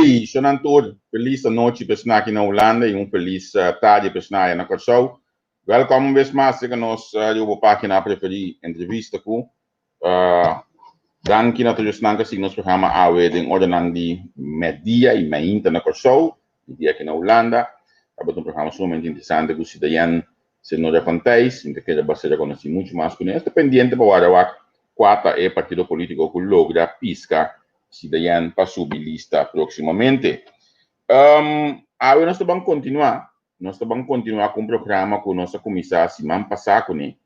Hey, shonan tur, felis anochi pa esnan aki na Hulanda i un felis tardi pa esnan aya na Kòrsou. Wèlkòm un bes mas riba nos riba bo página preferí, Entrevista Ku. Danki na tur esnan ku a sigui nos programa awe den oranan di mèrdia i mainta na Kòrsou i dia aki na Hulanda. Tabata un programa sumamente interesante ku Sidayen Senora van Thijs. Mi ta kere basera konosí muchu mas kuné. Esta pendiente pa wara wak kua ta e partido polítiko ku logra piska Sidayen pa subi lista próksimamente. Awe nos ta ban kontinuá. Nos ta ban kontinuá ku un programa ku nos a kuminsá siman pasá kuné.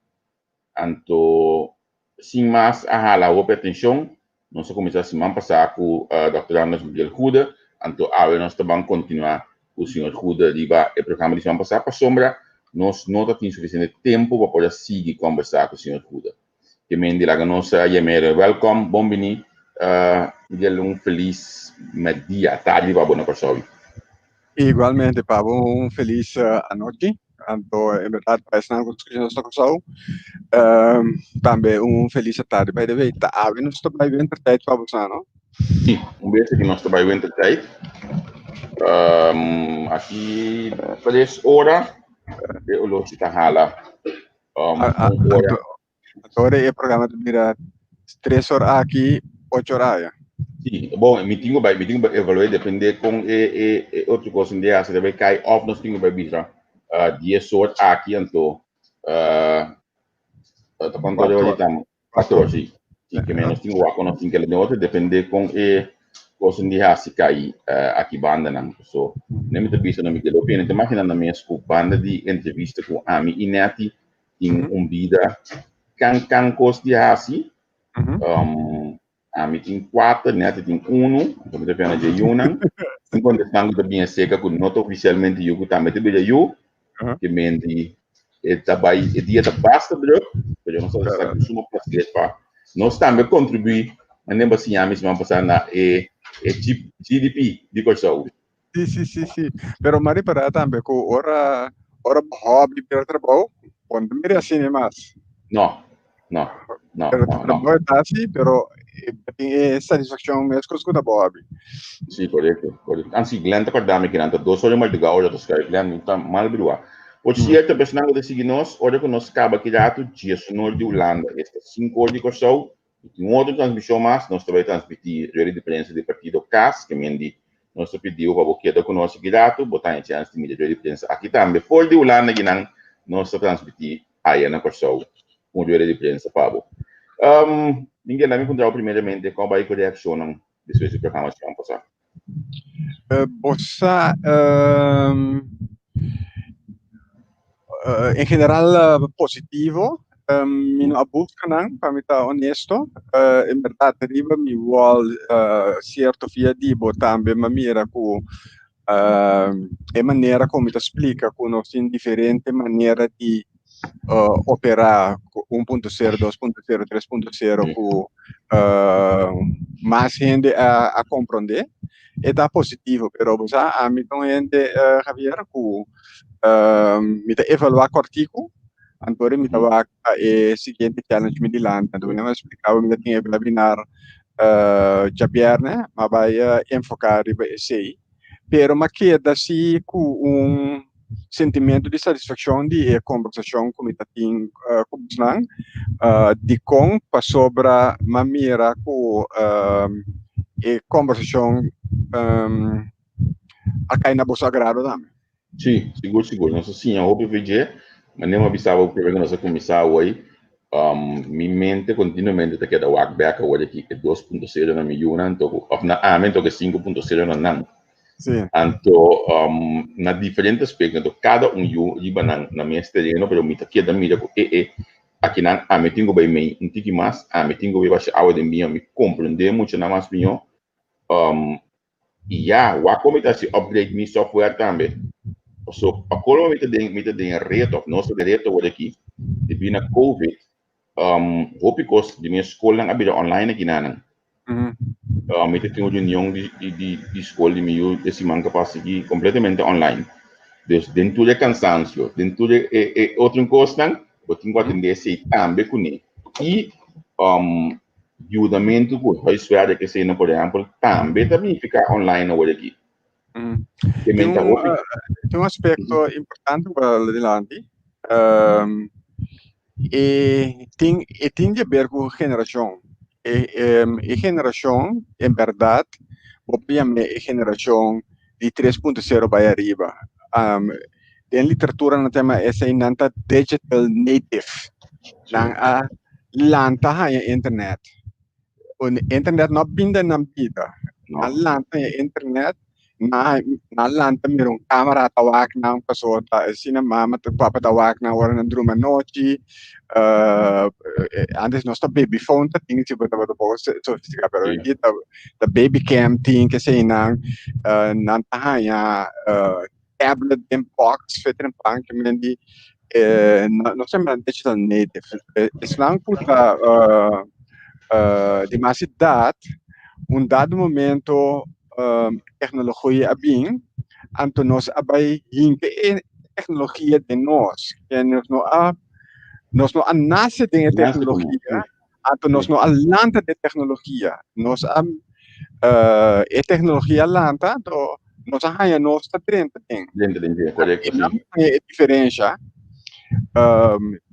Anto sin mas a hala hopi atencion. Nos a cuminsa siman pasa cu Dòkter Anders Miguel Goede, anto awe nos ta ban continua cu señor Goede riba e programa di siman pasa pasobra nos no ta tin suficiente tempo pa por a sigui combersa cu señor Goede. Ke men di laga nos yam'e welcome, bon bini Miguel, un feliz merdia, tardi pa bo na Kòrsou. Igualmente pa bo un feliz anochi. Anto en berdad pa esnan ku ta skucha nos na Kòrsou tambe un felis atardi. By the way, ta awe nos ta bai wintertijd pa boso no? Sí, un bes aki nos ta bai wintertijd. Aki 3 ora e oloshi ta hala. Un ora. Anto ora e programa ta bira 3 or aki, 8 or aya. Sí, bon, mi tin ku bai evaluá, depende kon e otro kos di hasi, ta bai kai òf nos tin ku bai bisa 10 or aki, anto ta kuantu ora 4 or. Estamos 4 or, sí. Sí, ke nos tin ku wak nos tin ke otro, depende kon e kos di hasi kai aki banda nan. So, ne mi ta bisa na mi keda opinion, te imagina na mes ku banda di entrevista ku ami i Netty tin un bida kan kan kos di hasi. Ami tin kuater, Netty tin unu, anto mi ta pena dje yunan. Tin kontestnan ku ta bien seka ku no ta ofisialmente yu ku tambe ta bira yu. Ke men di e ta bai e dia ta basta druk, pero nos ta sa ku suma plaser pa nos tambe kontribuí manera bo a siña mi siman pasá na e GDP di Kòrsou. Sí. Pero m'a ripará tambe ku ora bo hobby bira trabou, bo no ta mira asina mas. No, Pero no, no. trabou ta así, pero tin e satisfakshon meskos ku ta bo hobby. Sí, korekto. Ansi, Glenn ta kòrda mi kinan ta 2 ora madrugá ora ta skirbi. Glenn, mi ta mal brua. Por sierto, personan ku ta sigui nos, ora ku nos kaba ki ratu, 10 or di Hulanda, esta 5 or di Kòrsou, i tin otro transmishon mas, nos ta bai transmití rueda di prensa di partido CAS, ke men di nos ta pidiu pa bo keda ku nos aki ratu, bo ta haña chèns di mira rueda di prensa aki tambe. For di Hulanda kinan nos ta transmití aya na Kòrsou un rueda di prensa pa bo. Miguel, lami puntra bo primeramente kon bai ku reakshonnan despues di programa siman pasá? Bo sa, en general positivo. Mi no a buska nan, pa mi ta honesto. En berdad riba mi wall sierto via di bo tambe m'a mira ku e manera ku mi ta splika ku nos tin diferente manera di operá 1.0, 2.0, 3.0 ku mas hende a komprondé. E ta positivo, pero bo sa, ami ta un hende, Javier, ku mi ta evaluá kòrtiku, anto mi ta wak pa e siguiente challenge mi dilanti. Anto mi a splika bo mi ta tin e webinar djabièrnè, m'a bai enfoká riba esei. Pero m'a keda si ku un sentimentu di satisfakshon di e kombersashon ku mi ta tin ku bosnan. Dikon? Pasobra m'a mira ku e kombersashon a kai na boso agrado tambe. Sí, sigur, sigur. Nos a siña hopi for dje. Manera mi a bisa bo promé ku nos a kuminsá awor, mi mente kontinuamente ta keda wak bèk awor aki e 2.0 na mi yunan anto ku òf na ami anto ku e 5.0 na nan. Anto na diferente aspekto, anto kada un yu riba nan na mes tereno, pero mi ta keda mira ku e e akinan ami tin ku bai mei un tiki mas, ami tin ku bai basha awa den biña, mi komprendé muchanan mas mihó. I ya, wak kon mi ta hasi upgrade mi software tambe. Paso pa kolmo mi ta den reto, òf nos ta den reto awor aki, debí na COVID, hopi kos di mi skolnan a bira online aki nanan. Mi ta tin un reunion di skol di mi yu e siman ku a pasa aki kompletamente online. Dus den tur e kansansio, den tur e otro kosnan, bo tin ku atendé esei tambe kuné. I. Yudamentu ku huiswerk esei por ehèmpel tambe ta nifiká online awor aki. Tin un aspekto importante ku a dilanti, e tin e tin di haber ku generashon. E generashon en bèrdat bo por yam'é e generashon di tres punto sero bai ariba. Den literatura nan ta yama esei nan ta digital native. Nan a lanta haña internet. Internet no a bin den nan bida. Nan lanta haña internet, nan lanta mira un camera ta wak nan pasobra ta asina mama ta papa ta wak nan ora nan drumi anochi. Antes nos ta baby phone ta tin si bo tabata poko sofistica pero hoy ta baby cam tin keseinan. Nan ta haña tablet den box feter en pan ke men di no se men digital native. Esnan ku ta di mas edat un dado momento teknologia a bin anto nos a bai hinka e teknologia den nos. Nos no a nos no a nase den e teknologia anto nos no a lanta den teknologia. Nos a e teknologia a lanta anto nos a haña nos ta drenta den. Drenta den dje, korekto, si. E diferensha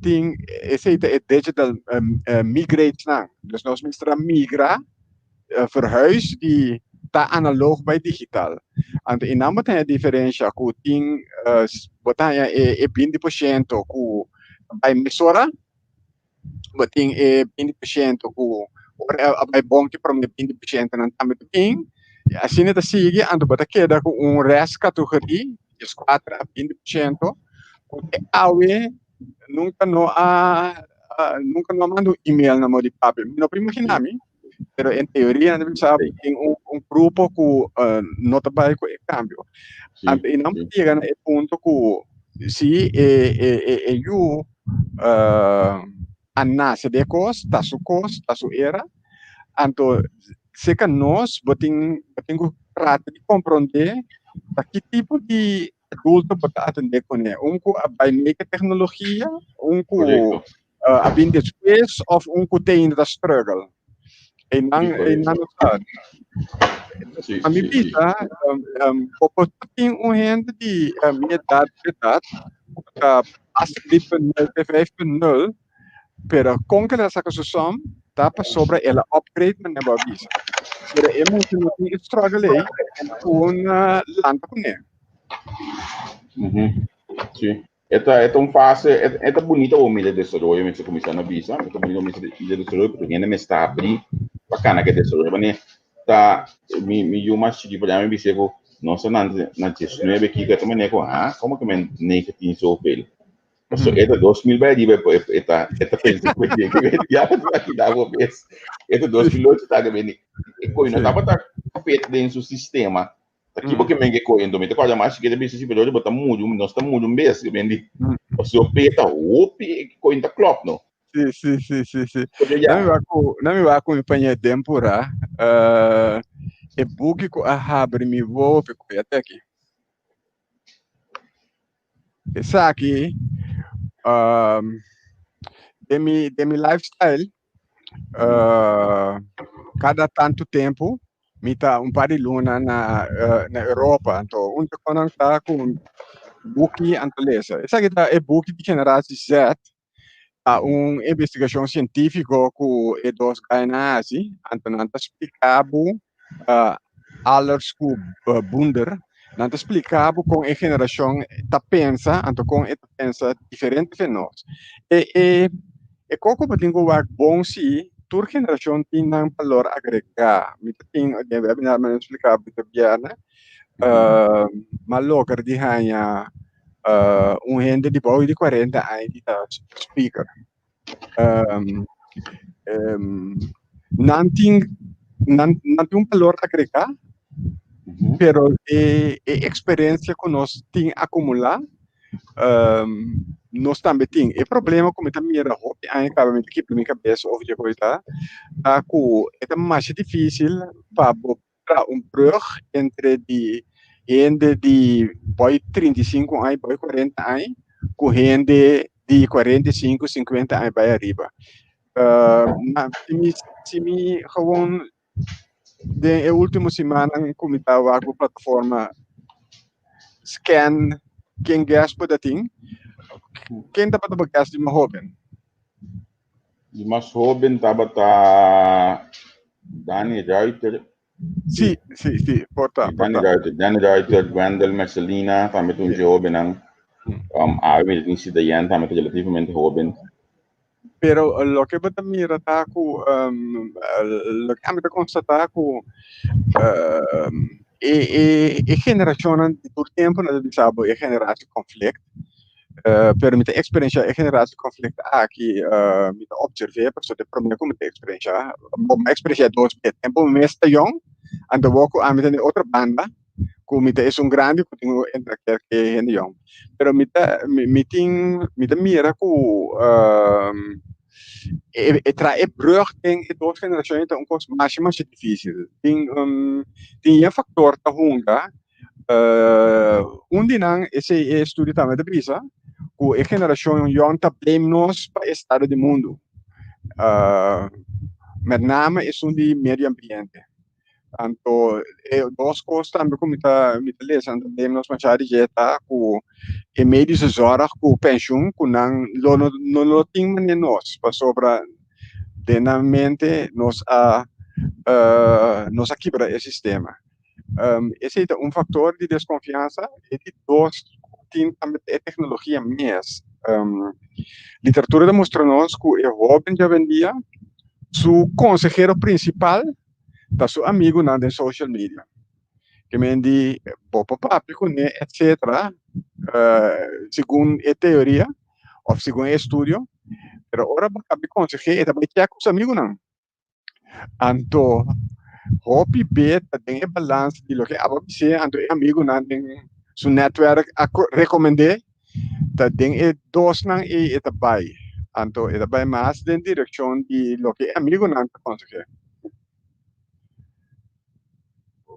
tin esei ta e digital migrates nan. Dus nos mester a migra, verhuis di ta analoog bai digital. Anto e nan bo ta haña diferensha ku tin bo ta haña e 20% ku bai mesora. Bo tin e 20% ku ora a bai bon ki prome 20% nan tambe ta bin. Asina ta sigui, anto bo ta keda ku un rest kategorie, 14 a 20%, ku te awe nunka no a nunka no a manda un email na mo di papia. Mi no por imagina mi, pero en teoria nan ta bisa tin un grupo ku no ta bai ku e kambio. Anto i nan por yega na e punto ku si e e yu a nase di e kos, ta su kos, ta su era, anto serka nos bo tin bo tin ku trata di komprondé ta ki tipo di adulto bo ta atendé kuné, un ku a bai mee ku e teknologia, un ku a bin despues òf un ku te ainda ta struggle. Einan einan no sa. A mi bisa bo por tin un hende di mi edat edat ku ta hasta 3.0 te 5.0 pero kon ke el a saka su som ta pasobra el a upgrade manera bo a bisa. Pero e mucha no tin e struggle ei ku un lanta kuné. Sí. E ta, e ta un fase, e, e ta bunita bo mira desaroyo, mi kuminsá na bisa, e ta bunita bo mira desaroyo, porque hende mester abrí pa kana ke desaroyo. Wanneer ta mi mi yu mas chiki por mi bisa ku nos ta na na 19 kiko, e ta manera ku, ha, komo ke men 19 zoveel? Paso e ta 2000 bai riba e e ta e ta pensa ku e ya ta kida bo bes. E ta 2008 ta ke beni e koe no tabata fit den su sistema. Ta kibo ke men ke koe ento mi ta kòrda mas chikito bisa si pero bo ta muri un nos ta muri un bes ke men di pasobra pe ta hopi e koe ta klòp no. Si si si si si. Pero ya. Na mi wak ku na mi wak ku mi paña den purá e buki ku a habri mi wowo pe koe a te aki. Esaki den mi den mi lifestyle Kada tantu tempu mi ta un par di luna na na Europa, anto un di konan ta ku buki anto lesa. Esaki ta e buki di Generatie Z, ta un investigashon sientífiko ku e dos gainan a hasi, anto nan ta splika bo Alers ku Bunder, nan ta splika bo kon e generashon ta pensa, anto kon e ta pensa diferente fe nos. E e e koko bo tin ku wak bon si tur generashon tin nan balor agregá. Mi ta tin den webinar mi a splika bo djabièrnè, m'a logra di haña un hende di bou di 40 aña di ta speaker. Nan tin nan nan tin un balor agregá, pero e e eksperensia ku nos tin akumulá nos tambe tin. E problema ku mi ta mira hopi aña kaba mi ta kibra mi kabes over dje kos ta, ta ku e ta masha difísil pa bo traha un brug entre di hende di boy 35 aña, boy 40 aña, ku hende di 45, 50 aña bai ariba. Na mi Si mi gewoon den e último simannan ku mi ta wak bo plataforma scan ken guest bo ta tin, ken tabata bo guest di mas hóben? Di mas hóben tabata Dani Ruiter. Sí, sí, sí, por ta, por Dani ta. Ruiter, Dani Ruiter, Gwendel Mercelina, tambe ta un dje hóbennan. Awe mi ta tin Sidayen, tambe ta relativamente hóben. Pero loke bo ta mira ta ku loke ami ta konstatá ku e e e generashonnan di tur tempu nan ta bisa bo e generatie konflikt pero mi ta eksperenshá e generatie konflikt aki mi ta opserv'é pasobra ta e promé ku mi ta eksperenshá bo mi a eksperenshá dos bes tempu mi mes ta yòn anto awor ku ami ta na e otro banda ku mi ta esun grandi ku tin ku interacteer ku e hende yòn. Pero mi ta mi tin mi ta mira ku e e traha e brug den e dos generashon ta un kos masha masha difisil. Tin tin yen faktor ta hunga un di nan esei e estudio tambe ta bisa ku e generashon yòn ta blame nos pa e estado di mundu met name esun di medio ambiente. Anto e dos kos tambe ku mi ta mi ta lesa anto den nos masha di dje ta ku e medische zorg ku penshun ku nan lo no no lo tin manera nos pasobra den nan mente nos a nos a kibra e sistema. Esei ta un faktor di deskonfiansa e di dos tin tambe ta e teknologia mes. Literatura ta mustra nos ku e hoben djawendia su konsehero prinsipal ta su amigunan den social media. Ke men di bo por papia kuné etcetera segun e teoria òf segun e estudio, pero ora bo kaba di konseh'é e ta bai chèk ku su amigunan. Anto hopi be ta den e balans di loke abo a bis'é anto e amigunan den su nètwèrk a rekomend'é ta den e dosnan ei e ta bai. Anto e ta bai mas den direkshon di loke e amigunan ta konseh'é.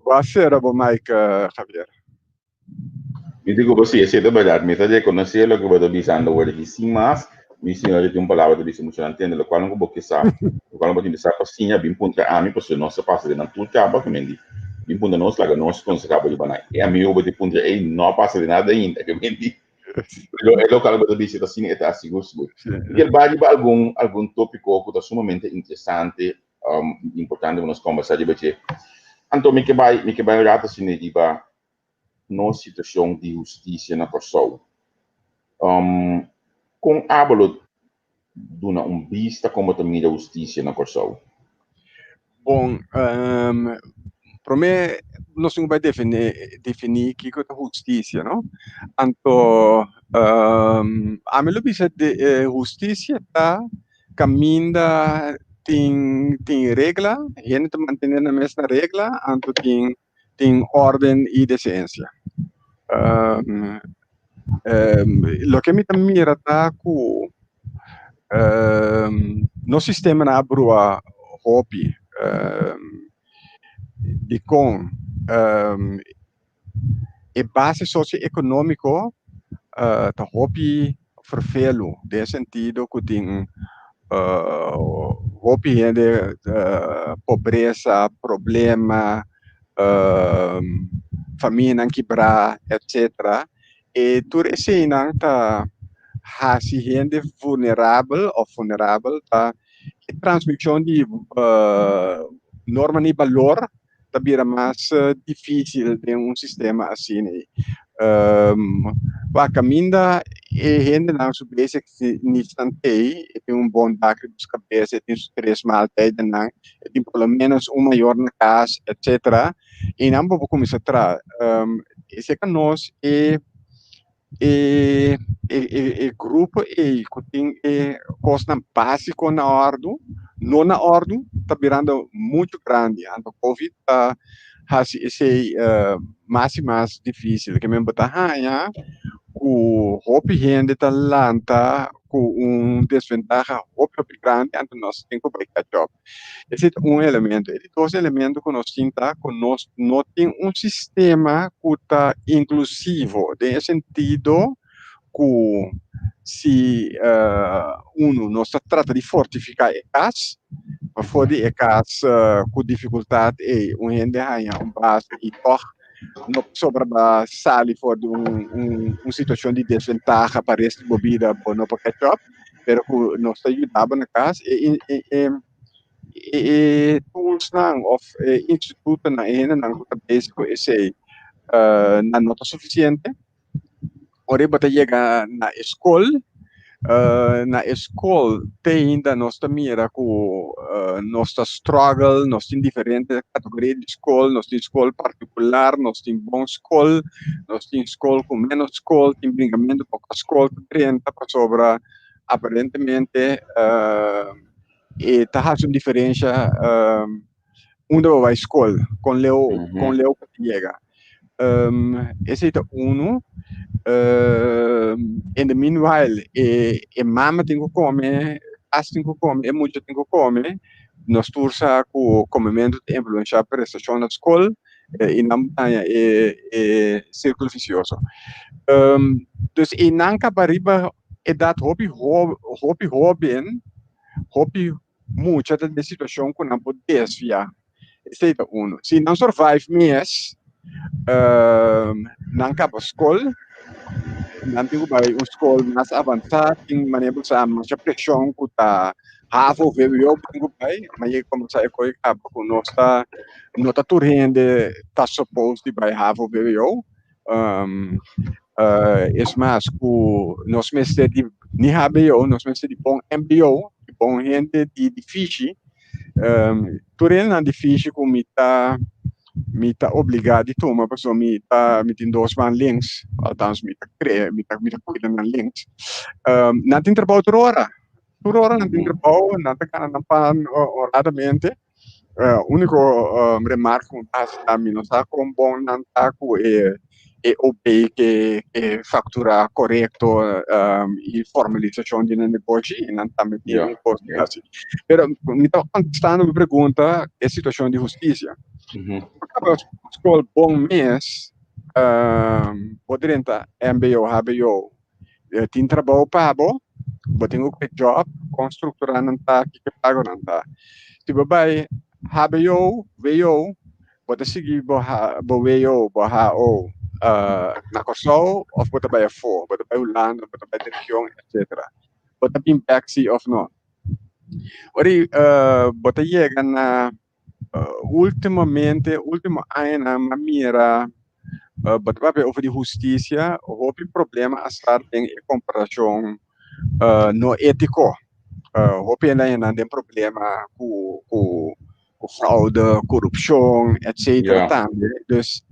Bo a sera bo mic, Javier. Mi di ku bo si, esei ta bèrdat. Mi ta rekonosé loke bo ta bisando awor aki. Sin mas, mi señora tin un palabra ta bisa muchanan tende, lokual ku bo ke sa, lokual bo tin di sa pa siña, bin puntra ami, pasobra nos a pasa den nan tur kaba, ku men di, bin puntra nos, laga nos konsehá bo riba nan. E amigu bo ta puntra ei no a pasa den nada ainda, ku men di. Pero e lokual bo ta bisa ta asina, e ta sigur sigur. Mi kier bai riba algun, algun tópiko ku ta sumamente interesante, importante pa nos kombersá riba dje. Anto mi ke bai, mi ke bai un rato asina riba nos situashon di hustisia na Kòrsou. Kon abo lo duna un bista kon bo ta mira hustisia na Kòrsou? Bon, promé nos tin ku bai definí kiko ta hustisia, no? Anto ami lo bisa hustisia ta kaminda tin tin regla, hende ta mantené nan mes na regla, anto tin tin órden i desensia. Loke mi ta mira ta ku nos sistemanan a brua hopi. Dikon? E base sosioekonómiko ta hopi ferfelu den e sentido ku tin hopi hende pobresa, problema, famianan kibrá etcetera. E tur eseinan ta hasi hende vulnerabel òf vulnerabel pa e transmishon di normanan i balor ta bira mas difícil den un sistema asina ei. Wak kaminda e hendenan su basic needs nan tei, e tin un bon dak riba su kabes, e tin su tres maaltijdennan, e tin por lo menos un mayor na kas, etcetera, i nan bo por kuminsá traha. Esei nos e E e grupo ei ku tin e kosnan básiko na òrdu, no na òrdu, ta birando muchu grandi. Anto Covid ta hasi esei mas i mas difísil. Ke men bo ta haña ku hopi hende ta lanta ku un desventaha hopi hopi grandi, anto nos tin ku bai catch up. Esei ta un elemento. E di dos elemento ku nos tin ta ku nos no tin un sistema ku ta inklusivo den e sentido Ku si unu nos ta trata di fortifiká e kas, pa for di e kas ku difikultat ei un hende haña un base i tòg no pasobra bo sali for di un situashon di desventaha pa resto di bo bida bo no por catch up, pero ku nos ta yuda bo na kas e e toolsnan òf e institutonan e hendenan ku ta bezig ku esei nan no ta sufisiente. Ora bo ta yega na e skol, na e skol te ainda nos ta mira ku nos ta struggle, nos tin diferente kategoria di skol, nos tin skol partikular, nos tin bon skol, nos tin skol ku menos skol, tin brinkamentu pa kua skol ta drenta pasobra aparentemente e ta hasi un diferensha unda bo bai skol, kon leu kon leu bo ta yega. Esei ta unu. In the meanwhile e e mama tin ku kome, kas tin ku kome, e mucha tin ku kome. Nos tur sa ku komementu ta influenshá prestashon na skol i nan daña e e sirkulo visioso. Dus i nan kaba riba edat hopi hopi hoben, hopi mucha ta den situashon ku nan por desviá. Esei ta unu. Si nan survive mes, nan kaba skol, nan tin ku bai un skol mas avansá, tin manera bo sa masha preshon ku ta havo, vwo bo tin ku bai, ma yega komensá e koi kaba ku nos ta, no ta tur hende ta suppose di bai havo, vwo. Es mas ku nos mester di ni hbo, nos mester di bon mbo, di bon hende di di fishi. Tur hendenan di fishi ku mi ta mi ta obligá di tuma pasobra mi ta mi tin dos man links, althans mi ta krea mi ta mi ta kuida nan links. Nan tin trabou tur ora, tur ora nan tin trabou, nan ta gana nan pan honradamente. Úniko remark ku mi ta hasi ta mi no sa kon bon nan ta ku e e OB ke e fakturá korekto i formalisashon di nan negoshi i nan tambe tin un kos di hasi. Pero mi ta kontestando bo pregunta e situashon di hustisia. Bo kaba skol bon mes bo drenta mbo, hbo tin trabou pa bo, bo tin ku kue job, kon strukturá nan ta, kiko e pago nan ta. Si bo bai hbo, wo, bo ta sigui bo bo wo, bo ho na Kòrsou òf bo ta bai afó, bo ta bai Hulanda, bo ta bai den region etcetera. Bo ta bin bèk si òf no. Ora bo ta yega na Ultimamente, ultimo añanan m'a mira bo ta papia over di hustisia, hopi problema a start den e komparashon no étiko. Hopi hende a yena den problema ku ku fraude, korupshon, etcetera tambe. Dus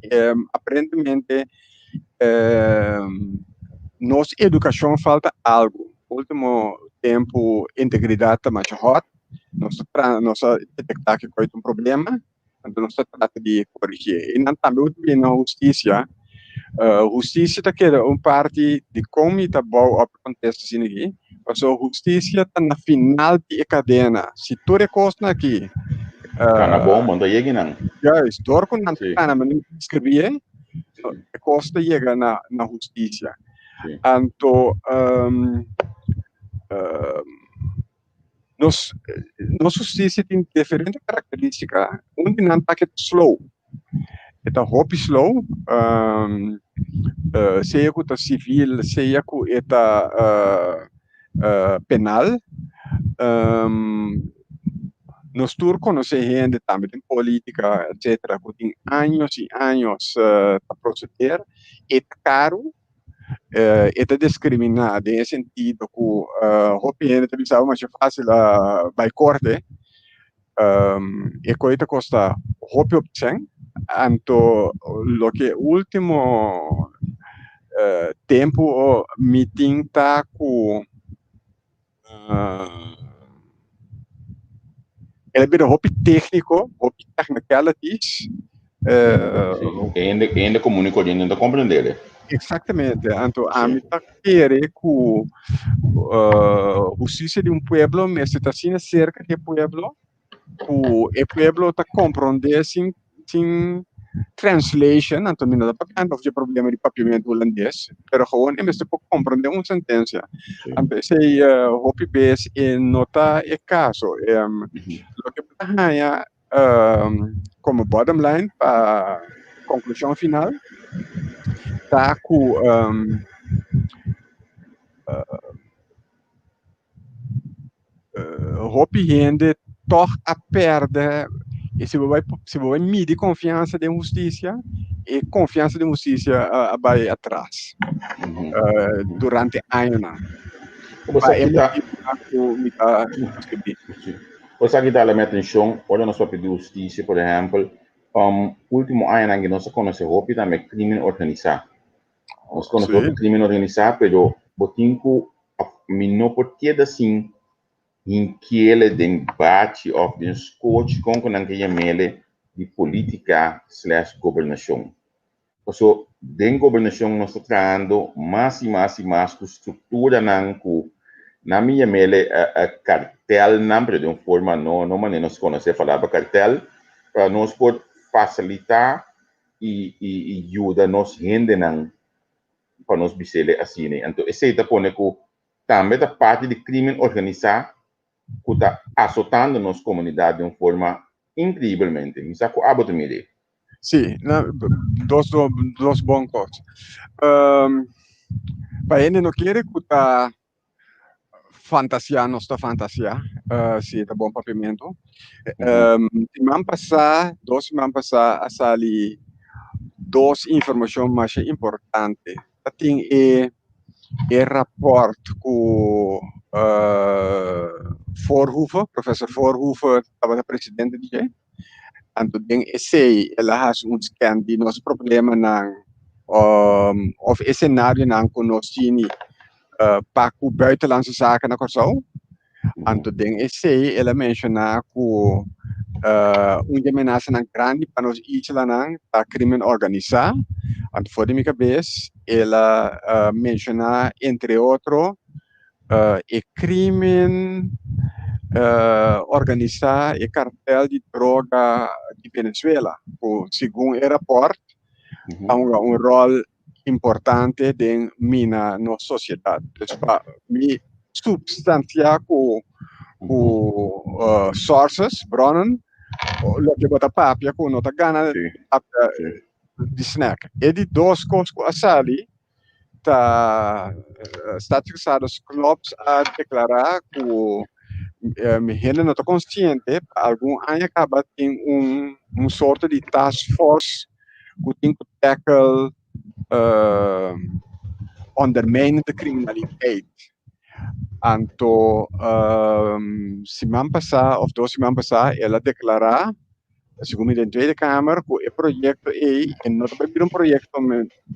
aparentemente nos edukashon falta algu. Ultimo tempu integridat ta masha hòt. Nos ta tra nos a detektá ke koi ta un problema, anto nos ta trata di korigié. I nan tambe bo ta bini na hustisia. Hustisia ta keda un parti di kon mi ta bou op e kontesto asina aki, pasobra hustisia ta na final di e kadena. Si tur e kosnan aki Kana bon, bo no ta yega nan. Juist, dor ku nan ta kana mi no deskribí e, e kos ta yega na hustisia. Anto Nos nos hustisia tin diferente karakterístika. Un di nan ta ke ta slow. E ta hopi slow, sea ku ta sivil, sea ku e ta penal. Nos tur konosé hende tambe den polítika etcetera ku tin años i años ta proseder. E ta karu. E ta diskriminá den e sentido ku hopi hende ta bisa masha fásil bai korte, e koi ta kosta hopi hopi sèn, anto loke último tempu mi tin ta ku El a bira hopi técnico, hopi technicalities. Sí, hende, hende común y corriente no ta comprendé. Exactamente. Anto ami ta kere ku hustisia di un pueblo mester ta asina serka di e pueblo ku e pueblo ta komprondé sin sin. translation, anto mi no ta papiando of dje problema di papiamentu hulandes, pero gewoon e mester por komprondé un sentensia. Anto esei hopi bes e no ta e kaso. Loke bo ta haña komo bottom line pa konklushon final ta ku hopi hende tòg a pèrdè i si bo bai si bo bai midi konfiansa den hustisia e konfiansa den hustisia a bai atras durante añanan. Pa e motibunan ku mi ta skibí. Bo sa kita la mi atenshon ora nos papia di hustisia por ehèmpel ultimo añanan ke nos a konosé hopi tambe krimen organisá. Nos konosé hopi krimen organisá pero bo tin ku mi no por keda sin hinkiele den bachi òf den skochi kon ku nan ke yam'ele di politika slash gobernashon. Paso den gobernashon nos ta trahando mas i mas i mas ku strukturanan ku nan mi yam'ele kartelnan pero den un forma no no manera nos konosé palabra kartel pa nos por fasilitá i i yuda nos hendenan pa nos bis'ele asina. Anto esei ta pone ku tambe ta parti di krimen organisá ku ta asotando nos komunidat den un forma inkreibelmente. Mi sa ku abo ta mira ei. Sí, na, dos, dos bon kos. Pa hende no kere ku ta fantasia nos ta fantasia, si ta bon papiamentu. Siman pasá, dos siman pasá a sali dos informashon masha importante. Ta tin e e rapòrt ku Voorhoeve, profesor Voorhoeve tabata presidente di dje. Anto den esei el a hasi un scan di nos problemanan òf esenarionan ku nos tini pa ku buitenlandse zaken na Kòrsou. Anto den esei el a menshoná ku un di e menasanan grandi pa nos islanan ta krimen organisá. Anto for di mi kabes el a menshoná entre otro e krimen organisá, e kartel di droga di Venezuela ku segun e rapòrt ta hunga un ròl importante den mina nos sosiedat. Dus pa mi supstansiá ku ku sources, bronnen, loke bo ta papia ku no ta gana papia di snack. E di dos kos ku a sali ta Staatssecretaris Knops a deklará ku hende no ta konsiente pa algun aña kaba tin un un sorto di task force ku tin ku tackle ondermijnende criminaliteit. Anto siman pasá òf dos siman pasá el a deklará segun mi den Tweede Kamer ku e proyekto ei e no ta bai bira un proyekto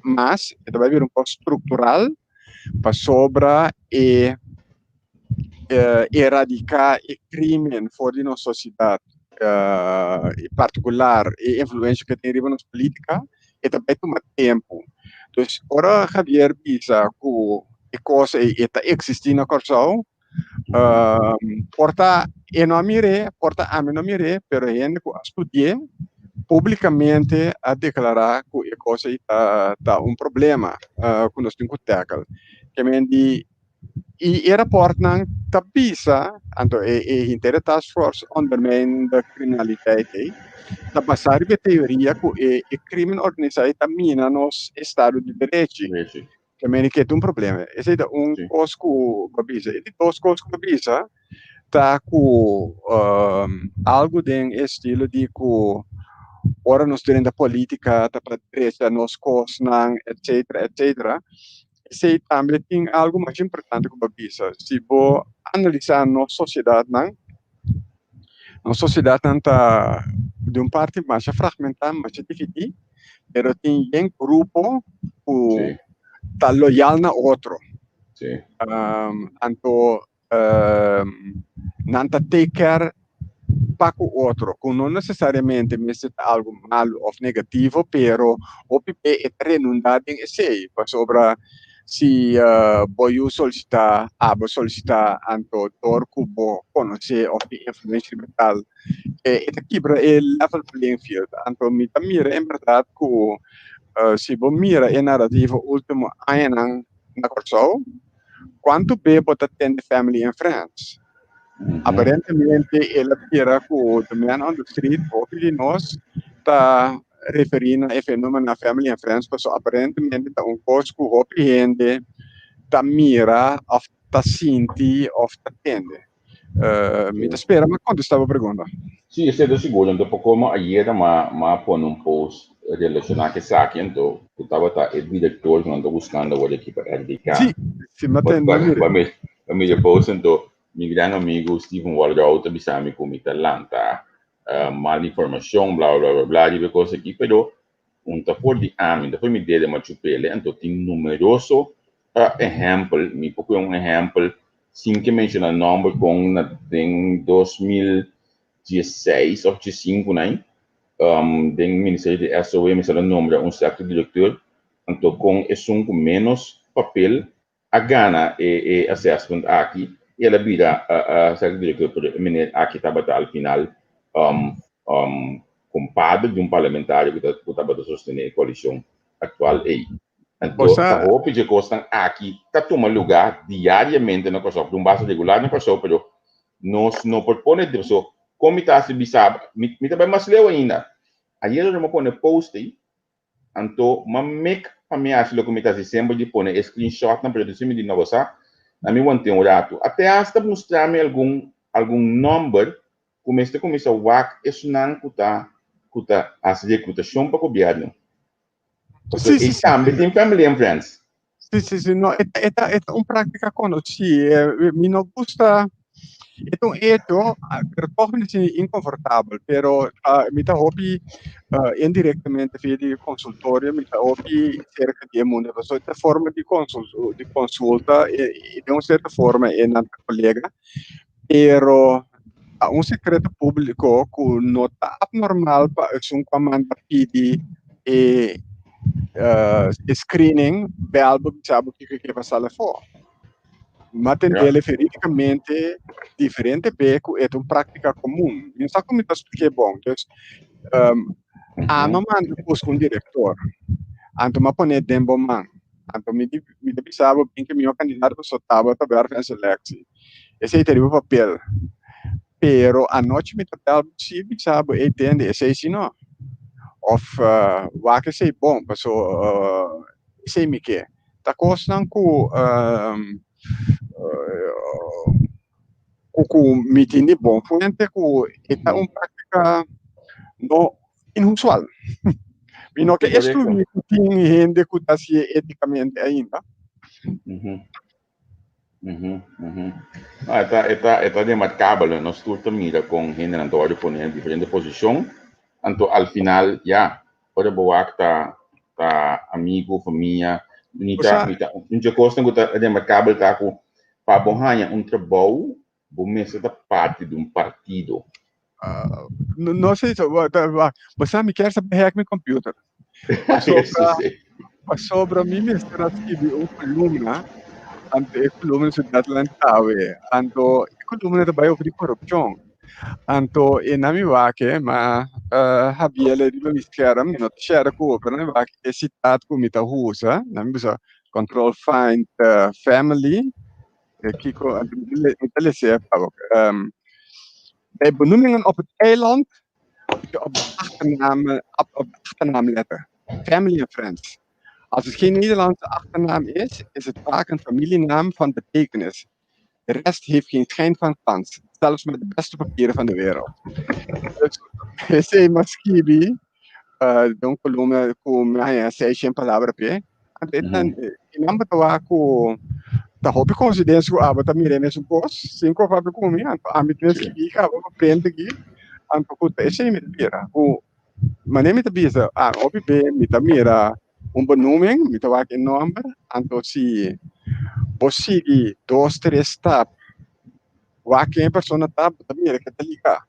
mas, e ta bai bira un kos struktural pasobra e eradiká e krimen for di nos sosiedat, en partikular e influensia ku e tin riba nos polítika, e ta bai tuma tempu. Dus ora Javier bisa ku e kos ei e ta eksistí na Kòrsou, Por ta e no a mir'é, por ta ami no a mir'é, pero e hende ku a studi'é públikamente a deklará ku e kos ei ta ta un problema ku nos tin ku tèkel. Ke men di i e rapòrtnan ta bisa, anto e e henter e task force ondermijnende kriminaliteit ei ta basá riba e teoria ku e e krimen organisá ei ta mina nos estado di derechi. Ke meni ke ta un problema. Esei ta un kos ku bo a bisa. E di dos kos ku bo a bisa ta ku algu den e estilo di ku ora nos drenta politika ta pa drecha nos kosnan etcetera etcetera. Esei tambe tin algu masha importante ku bo a bisa. Si bo analisá nos sosiedatnan, nos sosiedatnan ta di un parti masha fragmentá, masha dividí. pero tin yen grupo ku ta loyal na otro. Anto nan ta take care pa ku otro, ku no nesesariamente mester ta algu malu òf negativo, pero hopi be e ta renundá den esei, pasobra Si bo yu solisitá, abo solisitá, anto dor ku bo konosé òf tin influensia riba tal, e ta kibra e level playing field. Anto mi ta mira en bèrdat ku si bo mira e narativo último añanan na Kòrsou, kuantu be bo ta tende family and friends? Aparentemente el a bira ku the man on the street, hopi di nos ta referí na e fenómeno family and friends pasobra aparentemente ta un kos ku hopi hende ta mira òf ta sinti òf ta tende. Mi ta spera mi a kontestá bo pregunta. Sí, esei ta sigur. Anto pa komo ayera m'a pone un post relashoná ku esaki, anto ku tabata e direktor ku nan ta buskando awor aki pa RDK. Sí, sí, m'a tende, m'a mira. M'a mira e post, anto mi gran amigu Steven Walroud ta bisa mi ku mi ta lanta mal informashon, bla bla bla bla riba e kos aki, pero un ta for di ami, un ta for di mi dede machupele, anto tin numeroso ehèmpel, mi por pone un ehèmpel sin ke menshoná nòmber kon na den 2016 òf diesinku nai den ministerio di SOE mester a nombra un sèrto direktor, anto kon esun ku ménos papel a gana e assessment aki y el a bira sector director, pero e meneer aki tabata al final compadre di un parlamentario cu tabata sostene e coalicion actual ey. Anto ta hopi dje cosnan aki ta tuma lugar diariamente na Corsou, di un base regular na Corsou, pero nos no por pone, so con mi ta haci bisa, mi ta bay mas leu ainda, ayer ora mi a pone post ey, Anto m'a mek pa mi haci loke mi ta haci semper di pone e screenshotnan, pero disi mi di no bo sa, na mi want'é un ratu. A te hasta mustra mi algun algun nomber cu mester cuminsa wak esunnan cu ta cu ta haci reclutacion pa gobierno. Pasobra ei tambe tin family and friends. Sí, sí, sí, no, e ta, e ta, e ta un práctica conocí. Mi no gusta, e ta un hecho, pero toch mi ta sinti inconfortabel, pero mi ta hopi indirectamente via di consultorio, mi ta hopi cerca di e mundo, pasobra e ta forma di consul, di consulta, e den un cierto forma e nan ta colega, pero ta un secreto publico cu no ta abnormal pa esun cu a manda pidi e e screening bel bo bisa bo kico ke pasa afo. Ma tendele veridicamente diferente be cu e ta un practica comun. Mi no sa con mi ta splica e bon. Dus ami a manda busca un director, anto mi a pone den bo man. Anto mi di mi ta bisa bo bin ke mihó kandidato pasobra tabata werf en selektie. Esei ta riba papel. Pero anochi mi ta bel bo si bisa bo ey tende esei si no. Of wak esei bon paso esei mi ke. Ta kosnan ku ku ku mi tin di bon fuente ku e ta un práktika no inusual. Mi no ke eskluí ku tin hende ku ta hasié étikamente ainda. No, e ta, e ta, e ta remarkabel. Nos tur ta mira kon hendenan ta wòrdu pone na diferente posishon. Anto al final, ya, ora bo wak ta, ta amigu, famia, mi ta, mi ta, un dje kosnan ku ta remarkabel ta ku pa bo haña un trabou, bo mester ta parti di un partido. No, no sé, so, bo sa mi kier sa hack mi computer. Pasobra, pasobra mi mester a skibi un columna, anto e columna su deadline ta awe. Anto e columna ta bai over di corupcion. Anto e na mi wak ma Javier riba mi scherm, mi no ta share ku bo, pero na mi wak e citat ku mi ta usa, na mi bisa control find family. Kiko, mi ta lese pa bo. Bij benoemingen op het eiland moet je op de achternaam, op de achternaam letten. Family and friends. Als het geen Nederlandse achternaam is, is het vaak een familienaam van betekenis. De rest heeft geen schijn van kans, zelfs met de beste papieren van de wereld. Dus, esei m'a skibi den un kolumna ku mi a haña seishent palabra p'e. Anto e nan e nan bo ta wak ku ta hopi konsidensia ku abo ta mira e mesun kos sin ku a papia ku mi. Anto ami tin skibi kaba pa prent aki. Anto ku ta esei mi ta bira ku manera mi ta bisa hopi be mi ta mira un benoeming, mi ta wak e nòmber. Anto si bo sigui dos tres stap wak ken e persona ta, bo ta mira ke ta liga.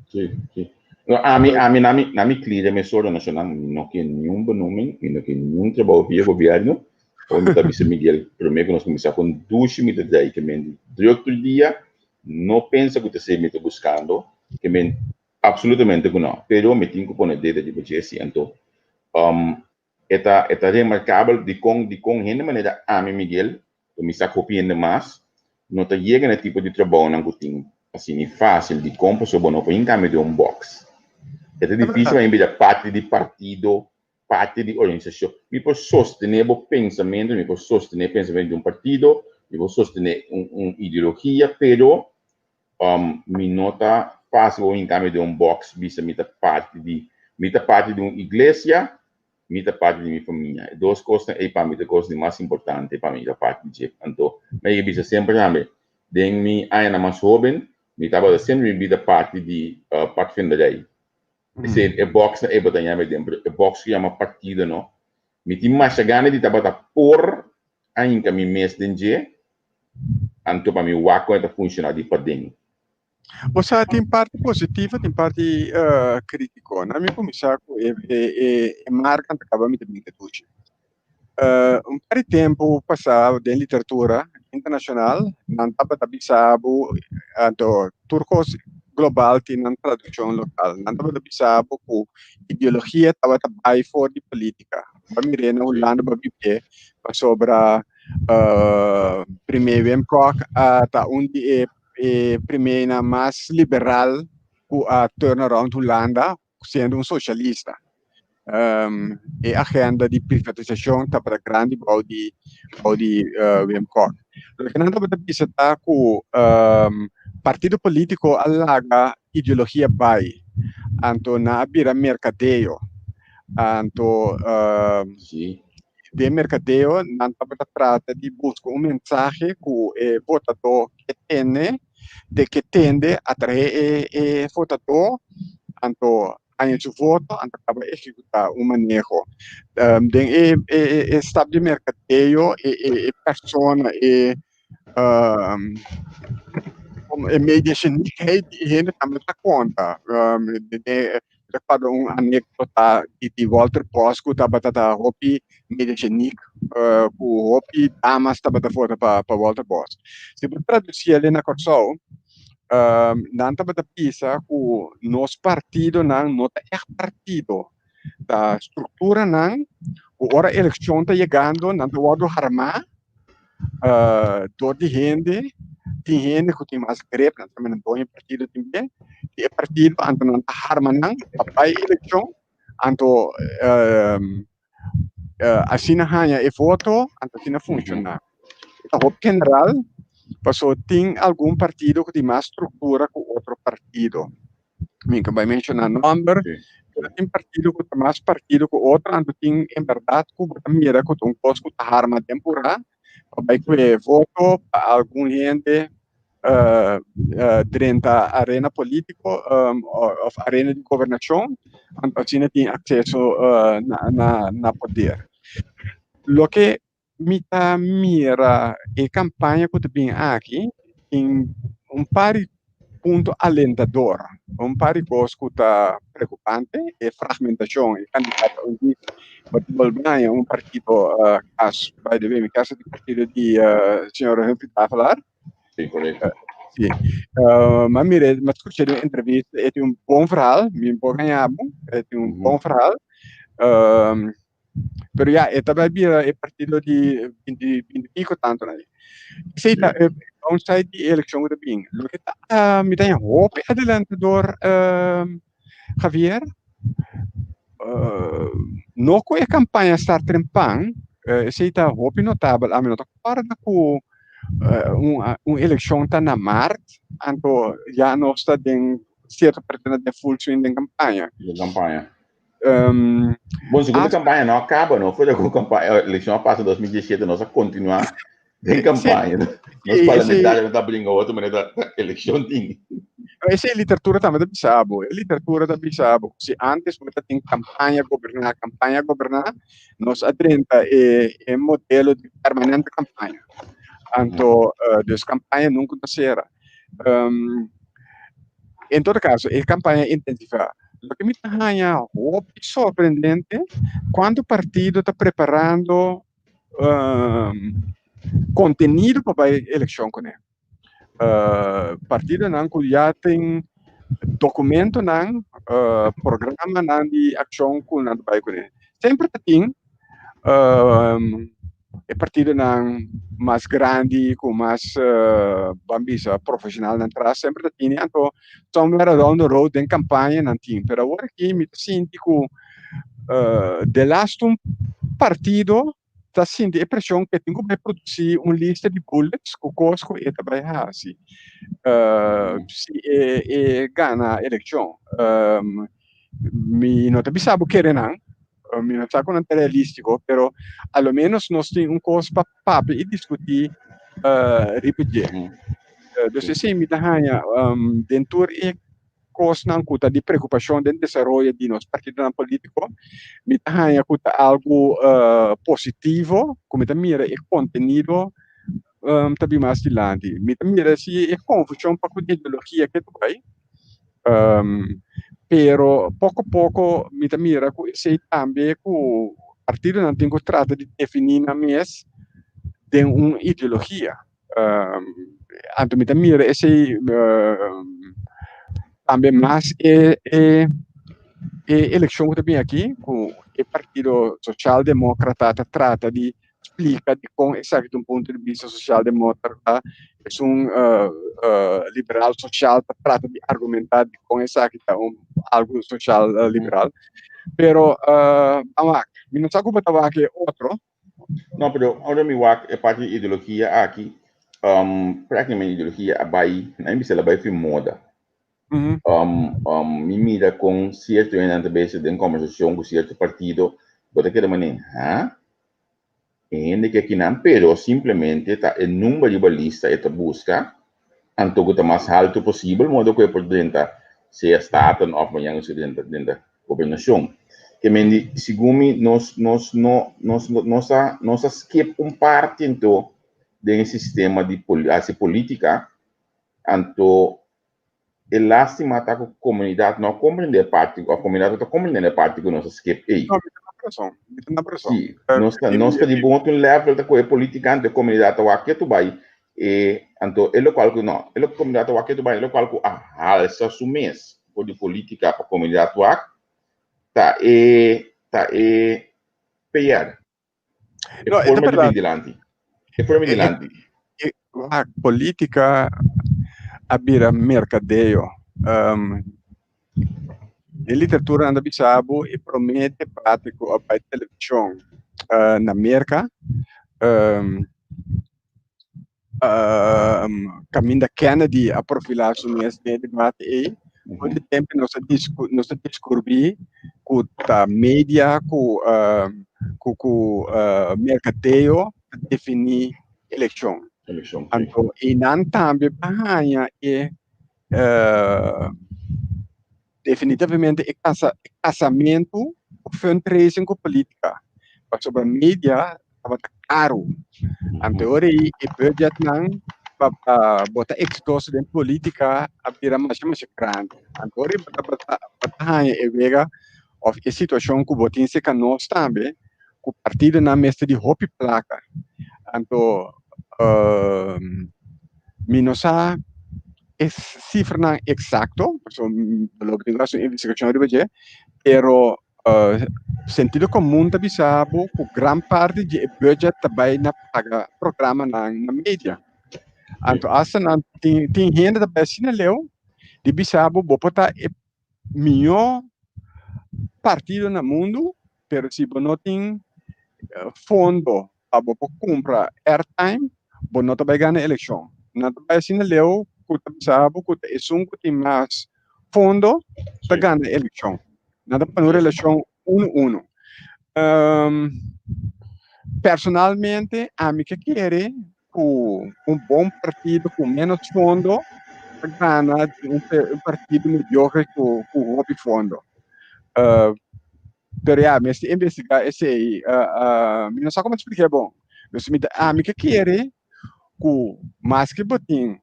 Sí, sí. No, ami, ami, na mi, na mi klire mesora nacional, mi no ke niun benoeming, mi no ke niun trabou via gobierno. Ora mi ta bisa Miguel, promé ku nos kuminsá kon dushi mi ta dei ke men di drùk tur dia, no pensa ku ta esei mi ta buskando, ke men absolutamente ku no. Pero mi tin ku pone dede riba dje si. Anto e ta e ta remarkabel dikon dikon hende manera ami Miguel, ku mi sa ku hopi hende mas, no ta yega na e tipo di trabounan ku tin asina fásil. Dikon? Pasobra bo no por hinka mi den un bòks. E ta difísil pa mi bira parti di partido, parti di organisashon. Mi por sostené bo pensamentu, mi por sostené pensamentu di un partido, mi por sostené un un ideologia, pero mi no ta fásil bo hinka mi den un bòks bisa mi ta parti di, mi ta parti di un iglesia, mi ta parti di mi famia. E dos kosnan ei pa mi ta kos di mas importante pa mi ta parti di dje. Anto mi a yega bisa semper tambe, den mi añanan mas hóben, mi tabata semper mi bida parti di padvinderij. Esei e box na e bo ta yama den, pero e box ku yama partido no. Mi tin masha gana di tabata por a hinka mi mes den dje, anto pa mi wak kon e ta funshoná di paden. Bo sa tin parti positivo, tin parti kritiko. Na mi kuminsá ku e e marka ta kaba mi ta bin kedushi. Un par di tempu pasá den literatura internashonal nan tabata bisa bo, anto tur kos global tin nan tradukshon lokal, nan tabata bisa bo ku ideologia tabata bai for di politika. Bo a mir'é na Hulanda, bo a bibié pasobra Premier Wim Kok a ta un di e e primernan mas liberal ku a turn around Hulanda siendo un soshalista. E agenda di privatisashon tabata grandi bou di bou di Wim Kok. Loke nan tabata bisa ta ku partido politiko a laga ideologia bai, anto nan a bira merkadeo. Anto den merkadeo nan tabata trata di buska un mensahe ku e votadó ke tene, de ke tende atraé e e votadó, anto haña su voto, anto kaba ehekutá un maneho. Den e e e stap di merkadeo e e e persona e e mediogenigheid di e hende tambe ta konta. Mi ta kòrda un anekdota di Walter Bos ku tabata ta hopi mediogenik ku hopi damas tabata vota pa pa Walter Bos. Si bo tradusi el na Kòrsou nan tabata bisa ku nos partidonan no ta ègt partido, ta strukturanan ku ora elekshon ta yegando nan ta wòrdu harmá dor di hende, tin hende ku tin mas grip, nan ta manda doño partido tin be, i e partido anto nan ta harma nan pa bai elekshon, anto asina haña e voto, anto asina funshoná. E ta hopi general, pasobra tin algun partido ku tin mas struktura ku otro partido. Mi ka bai menshoná nòmber, pero tin partido ku ta mas partido ku otro, anto tin en bèrdat ku bo ta mira ku ta un kos ku ta harma den purá pa bai kue voto pa algun hende drenta arena polítiko òf arena di gobernashon, anto asina tin akseso na poder. Loke Mi ta mira e campaña cu ta bin aki tin un par di punto alentador, un par di cos cu ta preocupante, e fragmentacion, e candidato un di bo ta bolbe haña un partido cas, by the way mi casa di partido di señor Humphrey Davelaar. Sí, correcto. Sí. Ma mira, ma scucha den entrevista, e tin un bon verhaal, mi por gaña bo, e tin un bon verhaal. Pero ya, e ta bai bira e partido di binti binti pico tanto na. Esei ta e downside di e eleccion cu ta bin. Loke ta mi ta haña hopi adelantador Javier, no cu e campaña start trempan, esei ta hopi notabel, ami no ta corda cu un eleccion ta na maart, anto ya nos ta den cierto partido den full swing den campaña. Den campaña. Bon, segun de campaña no a caba, no? Fuera cu campaña, eleccion a pasa 2017, nos a continua den campaña. Nos parlamentario no ta bringa otro manera ta eleccion tin. Ese literatura tambe ta bisa bo. E literatura ta bisa bo. Si antes bo ta tin campaña goberna, campaña goberna, nos a drenta e, e modelo di permanente campaña. Anto, uh, dus campaña nunca ta cera. En todo caso, e campaña intensiva. Loke mi ta haña hopi sorprendente, cuanto partido ta preparando. Kontenido pa bai elekshon kuné. Partidonan ku ya tin dokumentonan, programanan di akshon ku nan ta bai kuné. Semper ta tin e partidonan mas grandi ku mas ban bisa profeshonalnan tras semper ta tini anto somewhere along the road den kampaña nan tin. Pero awor aki mi ta sinti ku delaste un partido ta sinti e preshon ku e tin ku bai produsí un lista di bullets ku kos ku e ta bai hasi si e gana elekshon. Mi no ta bisa bo kere nan, mi no sa ku nan ta realístiko, pero a lo ménos nos tin un kos pa papia i diskutí riba dje. Dus esei mi ta haña den tur e kosnan ku ta di preokupashon den desaroyo di nos partidonan polítiko, mi ta haña ku ta algu positivo ku mi ta mira e kontenido ta bin mas dilanti. Mi ta mira si e konfushon pa ku ideologia ke ta bai, pero poko poko mi ta mira ku esei tambe ku partidonan tin ku trata di definí nan mes den un ideologia. Anto mi ta mira esei tambe mas e e e elekshon ku ta bini aki ku e partido Social Demókrata ta trata di splika dikon esaki ta un punto di bista Social Demókrata, esun liberal sosial ta trata di argumentá dikon esaki ta un algu sosial liberal. Pero ban wak, mi no sa ku bo ta wak e otro. No, pero ora mi wak e parti di ideologia aki, prákticamente ideologia a bai, nan bisa el a bai fin moda. Mi mira kon sierto hendenan ta bezig den kombersashon ku sierto partido, bo ta keda manera, ha? E hende ke akinan, pero simplemente ta e number riba lista e ta buska, anto ku ta mas haltu posibel, modo ku e por drenta sea Staten òf mañana si drenta drenta gobernashon. Ke men di segun mi nos nos no nos nos a nos a skip un parti anto den e sistema di hasi politica anto e lastima ta ku komunidat no a komprende e parti òf komunidat no ta komprende e parti ku nos a skip ei. No, mi ta na rason, mi ta na rason. Si, nos ta nos ta di bon otro level ta ku e politikante e komunidat ta wak ketu bai e anto e lokual ku no e komunidat ta wak ketu bai e lokual ku a halsa su mes for di politika pa komunidat wak ta e ta e PR. E No, e ta forma di berdad. bin dilanti. E forma di E, e, dilanti. e, wak, politica a bira mercadeo. Den literatura nan ta bisa bo e prome debate ku a bai televishon na Merka kaminda Kennedy a profilá su mes den e debate ei. For di tempu nos a nos a deskurbí ku ta media ku ku ku merkadeo ta definí elekshon. Elekshon, sí. Anto einan tambe bo a haña e Definitivamente e casa e casamentu ku fundraising ku politica pasobra media tabata caro anto ora ei e budgetnan pa pa bo ta exitoso den politica a bira masha masha grandi anto ora ei bo tabata bo ta haña e wega of e situacion ku bo tin cerca nos tambe ku partidonan mester di hopi plaka anto mi no sa e sifranan eksakto, pasobra lo bo tin ku hasi un investigashon riba dje, pero sentido komun ta bisa bo ku gran parti di e budget ta bai na paga programanan na media. Anto asta nan tin tin hende ta bai asina leu di bisa bo bo por ta e mihó partido na mundu, pero si bo no tin fondo pa bo por kumpra airtime, bo no ta bai gana elekshon. Nan ta bai asina leu ku ta bisa bo ku ta esun ku tin mas fondo ta gana elekshon. Nan ta pone un relashon unu unu. Personalmente ami ke kere ku un bon partido ku ménos fondo ta gana di un partido mediokre ku hopi fondo. Pero ya, mester investigá esei. Mi no sa komo expliká bon. Dus mi ta, ami ke kere ku maske bo tin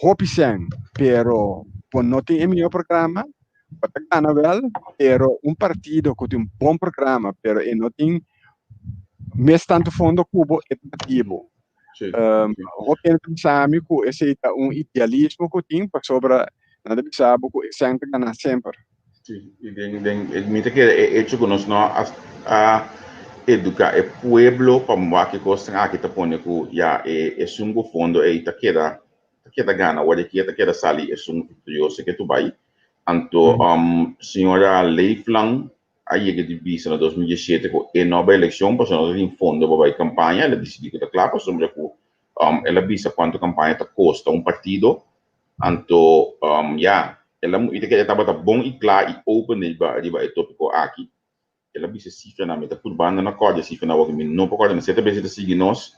hopi sèn, pero bo no tin e mihó programa, bo ta gana wèl, pero un partido ku tin un bon programa, pero e no tin. mes tantu fondo ku bo e ta di bo. Hopi hende ta bisa mi ku esei ta un idealismo ku tin pasobra nan ta bisa bo ku esei ta gana semper. Sí, i den, den, mi ta kere e hecho ku nos no a, a eduká e pueblo pa wak e kosnan aki ta pone ku ya e esun ku fondo ei ta keda ta keda gana ora ki e ta keda sali esun viktorioso ke tu bai. Anto señora Leeflang a yega di bisa na 2017 ku e no bai elekshon pasobra no ta tin fondo pa bai kampaña. El a disidí ku ta kla pasobra ku el a bisa kuantu kampaña ta kosta un partido. Anto ya, el a mi ta kere tabata bon i kla i open riba riba e tópiko aki. El a bisa e sifranan, mi ta purbando na kòrda e sifranan awor, mi no por kòrda, mi seta bes e ta sigui nos.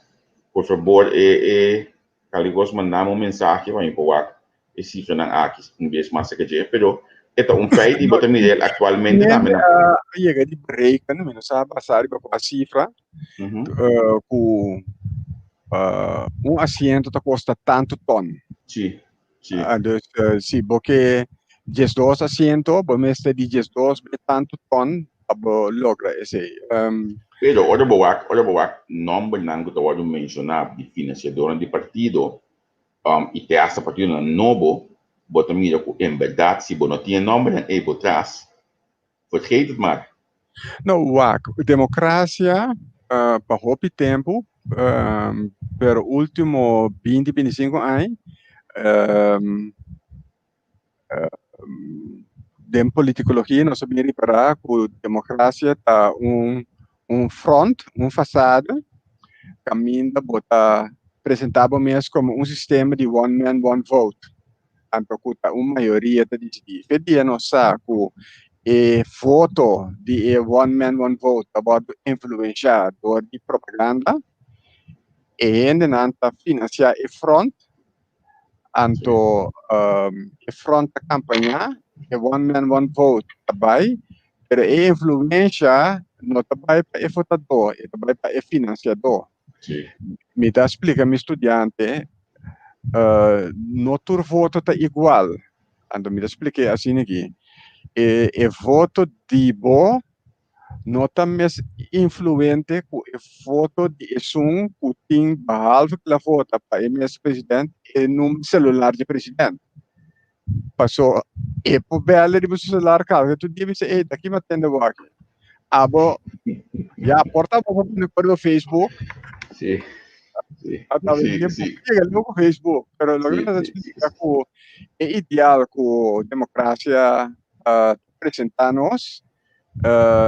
Por fabor e e Caligos manda mi un mensahe pa mi por wak e sifranan aki un bes mas cerca dje, pero e ta un feit y bo ta mira el actualmente tambe na. A yega di bereken, mi no sa basa riba cua cifra, cu un asiento ta costa tanto ton. Si, si. Dus si bo ke 12 asiento, bo mester di 12 be tanto ton pa bo logra esey. Pero ora bo wak, ora bo wak nombernan cu ta wordo menciona di financiadornan di partido y te hasta partidonan nobo, bo ta mira cu en berdad si bo no tin e nombernan ey bo tras, vergeet het maar. No, wak, democracia pa hopi tempo, pero ultimo 20, 25 aña, Den politikologia nos a bin ripará ku demokrasia ta un un front, un fasada, kaminda bo ta presentá bo mes komo un sistema di one man, one vote. Anto ku ta un mayoria ta disidí. Fe dia nos sa ku e voto di e one man, one vote ta wòrdu influenshá dor di propaganda, e hendenan ta finansiá e front. Anto e front ta kampañá, e one man one vote ta bai, pero e influensha no ta bai pa e votadó, e ta bai pa e finansiadó. Mi ta splika mi studiante, no tur voto ta igual. Anto mi ta splik'é asina aki, e e voto di bo no ta mes influente ku e voto di esun ku tin behalve ku el a vota pa e mes president e number celular di e president. Paso e por bel riba su celular kalke tur dia bisa ey ta ki mi a tende bo aki. Abo ya por ta bo por pone ku riba Facebook. Sí. Sí. Ata Sí, sí, sí. yega luego ku Facebook, pero loke Sí, mi ta sí, sí, explica ku e ideal ku demokrasia ta presenta nos,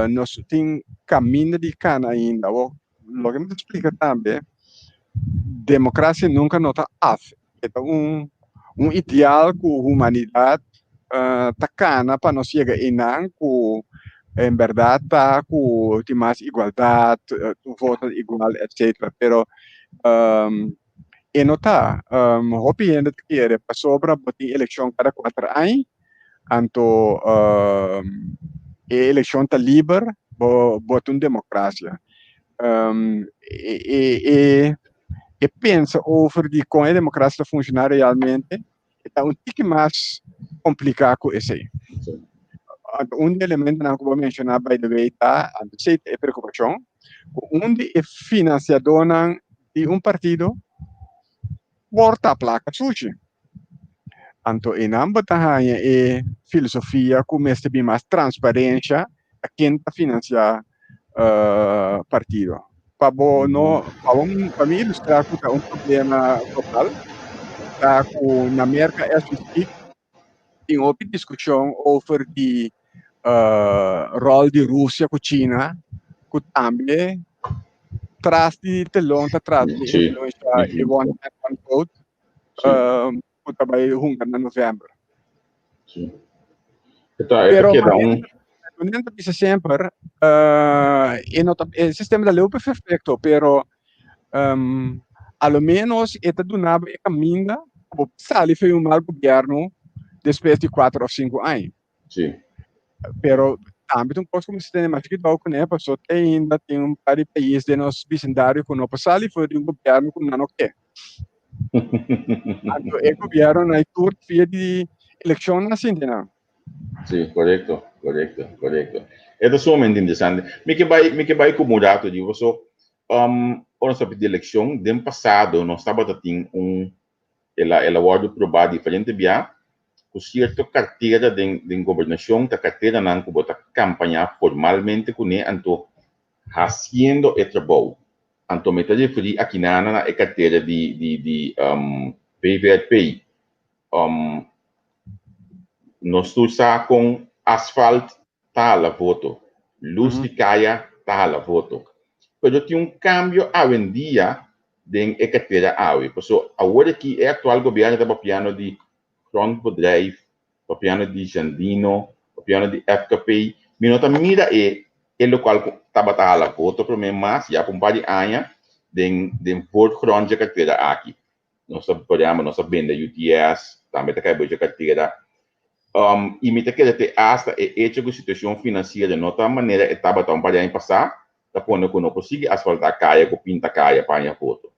nos tin caminda di cana ainda. Awor, loke mi ta splica tambe, democracia nunca no ta af. E ta un, un ideal cu humanidad ta cana pa nos yega einan cu en berdad ta cu tin mas igualdad, tur voto igual, etcetera. Pero e no ta. Hopi hende ta kere pasobra bo tin eleccion cada 4 aña, anto e eleccion ta liber, bo bo ta un democracia. E e e e pensa over di con e democracia ta funciona realmente e ta un tiki mas complica cu esey. Anto un di e elementonan cu bo a menciona by the way ta, anto esey ta e preocupacion, cu un di e financiadornan di un partido por ta placa sushi. Anto einan bo ta haña e filosofia cu mester bin mas transparencia a ken ta financia partido. Pa bo no, pa bo, pa mi ilustra cu ta un problema global, ta cu na Merca as we speak tin hopi discusion over di rol di Rusia cu China cu tambe tras di telon ta trata di influencia e one man one vote cu ta bay hunga na november. Sí. E ta, e ta Pero keda un... manera ta bisa semper, e no ta, e sistema ta leu perfecto, pero a lo menos e ta duna bo e caminda pa bo sali for di un mal gobierno despues di 4 of 5 aña. Sí. Pero tambe ta un cos cu mester tene mas cuidao cune, pasobra te ainda tin un par di pais den nos bisindario cu no por sali for di un gobierno cu nan no ke. Anto e gobierno nan tur via di eleccion nan sinti nan. Sí, correcto, correcto, correcto. E ta sumamente interesante. Mi ke bai, mi ke bai ku un rato di boso. Ora nos ta papia di elekshon, den pasado nos tabata tin un, el a el a wòrdu probá diferente bia ku sierto kartera den den gobernashon ta karteranan ku bo ta kampañá formalmente kuné anto hasiendo e trabou. Anto mi ta referí akinana na e kartera di di di VVRP. Nos tur sa kon asfalt ta hala voto, lus di kaya ta hala voto. Pero tin un kambio awendia den e kartera awe. Paso awor aki e aktual gobièrnu ta papiando di grondbedrijf, papiando di Jandino, papiando di FKP. Mi no ta mira e e lokual ku tabata hala voto promé mas ya pa un par di aña den den voorgrond dje kartera aki. Nos ta, por ehempel, nos ta bende UTS, tambe ta kai bo dje kartera. I mi ta kere te asta e echo ku situashon finansiero no ta manera e tabata un par di aña pasá, ta pone ku no por sigui asfaltá kaya ku pinta kaya pa haña voto.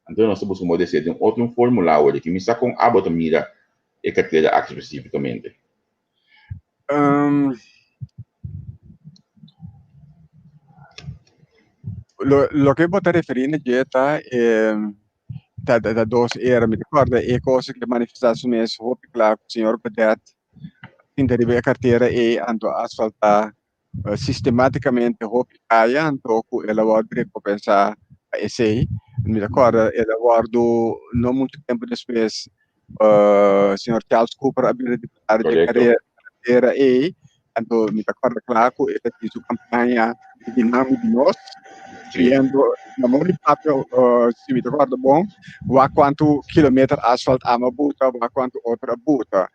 Anto nos ta buska modo di hasié den otro un fórmula awor di ki mi sa kon abo ta mira e kartera aki spesífikamente. Loke bo ta referí na dje ta e ta ta dos era. Mi ta kòrda e kos ku a manifestá su mes hopi kla ku señor Godett sinta riba e kartera ei anto a asfaltá sistematicamente hopi kaya anto ku el a wòrdu rekompensá pa esei. Mi ta kòrda el a wòrdu no muchu tempu despues señor Charles Cooper a bira diputado dje karera ei, anto mi ta kòrda kla ku el a tin su kampaña di nami di nos pidiendo na mon di papia si mi ta kòrda bon wak kuantu kilometer asfalt amo a buta wak kuantu otro a buta.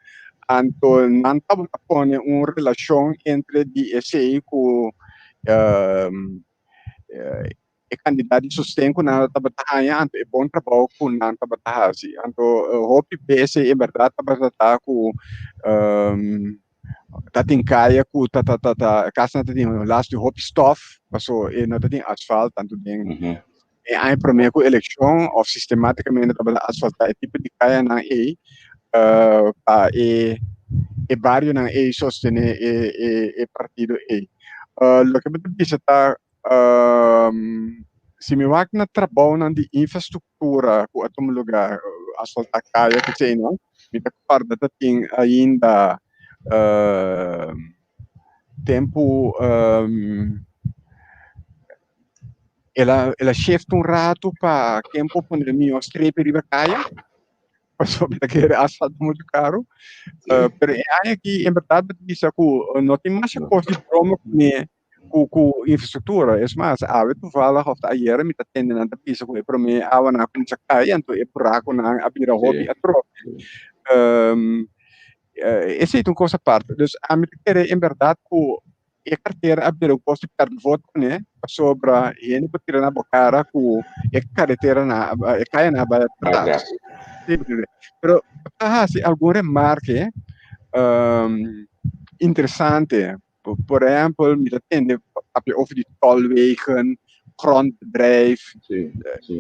Anto nan tabata pone un relashon entre di esei ku e kantidat di sosten ku nan tabata haña anto e bon trabou ku nan tabata hasi. Anto hopi bes en bèrdat tabata ta ku ta tin kaya ku ta ta ta kasnan ta tin las di hopi stòf paso e no ta tin asfalt tantu den E aña promé ku elekshon òf sistematikamente tabata asfaltá e tipo di kayanan ei pa e e barionan ei sostené e e e partido ei. Loke mi ta bisa ta si mi wak na trabounan di infrastruktura ku a tuma lugá, asfaltá kaya ku eseinan, mi ta kòrda ta tin ainda tempu El a el a shift un ratu pa ken por pone mihó strepi riba kaya, pasobra mi ta kere asfalto muchu karu. Pero e aña aki en bèrdat mi ta bisa ku no tin masha kos di broma kuné ku ku infrastruktura. Es mas, awe toevallig òf ta ayera mi ta tende nan ta bisa ku e promé awanan a kuminsá kai anto e burakunan a bira hopi atrobe. Esei ta un kos aparte. Dus ami ta kere en bèrdat ku E kartera a bira un kos di pèrdè voto kuné, pasobra hende por tira na bo kara ku e karetera na e kaya na bai atras. Pero ta hasi algun remarke interesante. Por ehèmpel, mi ta tende papia over di tolwegen, grondbedrijf.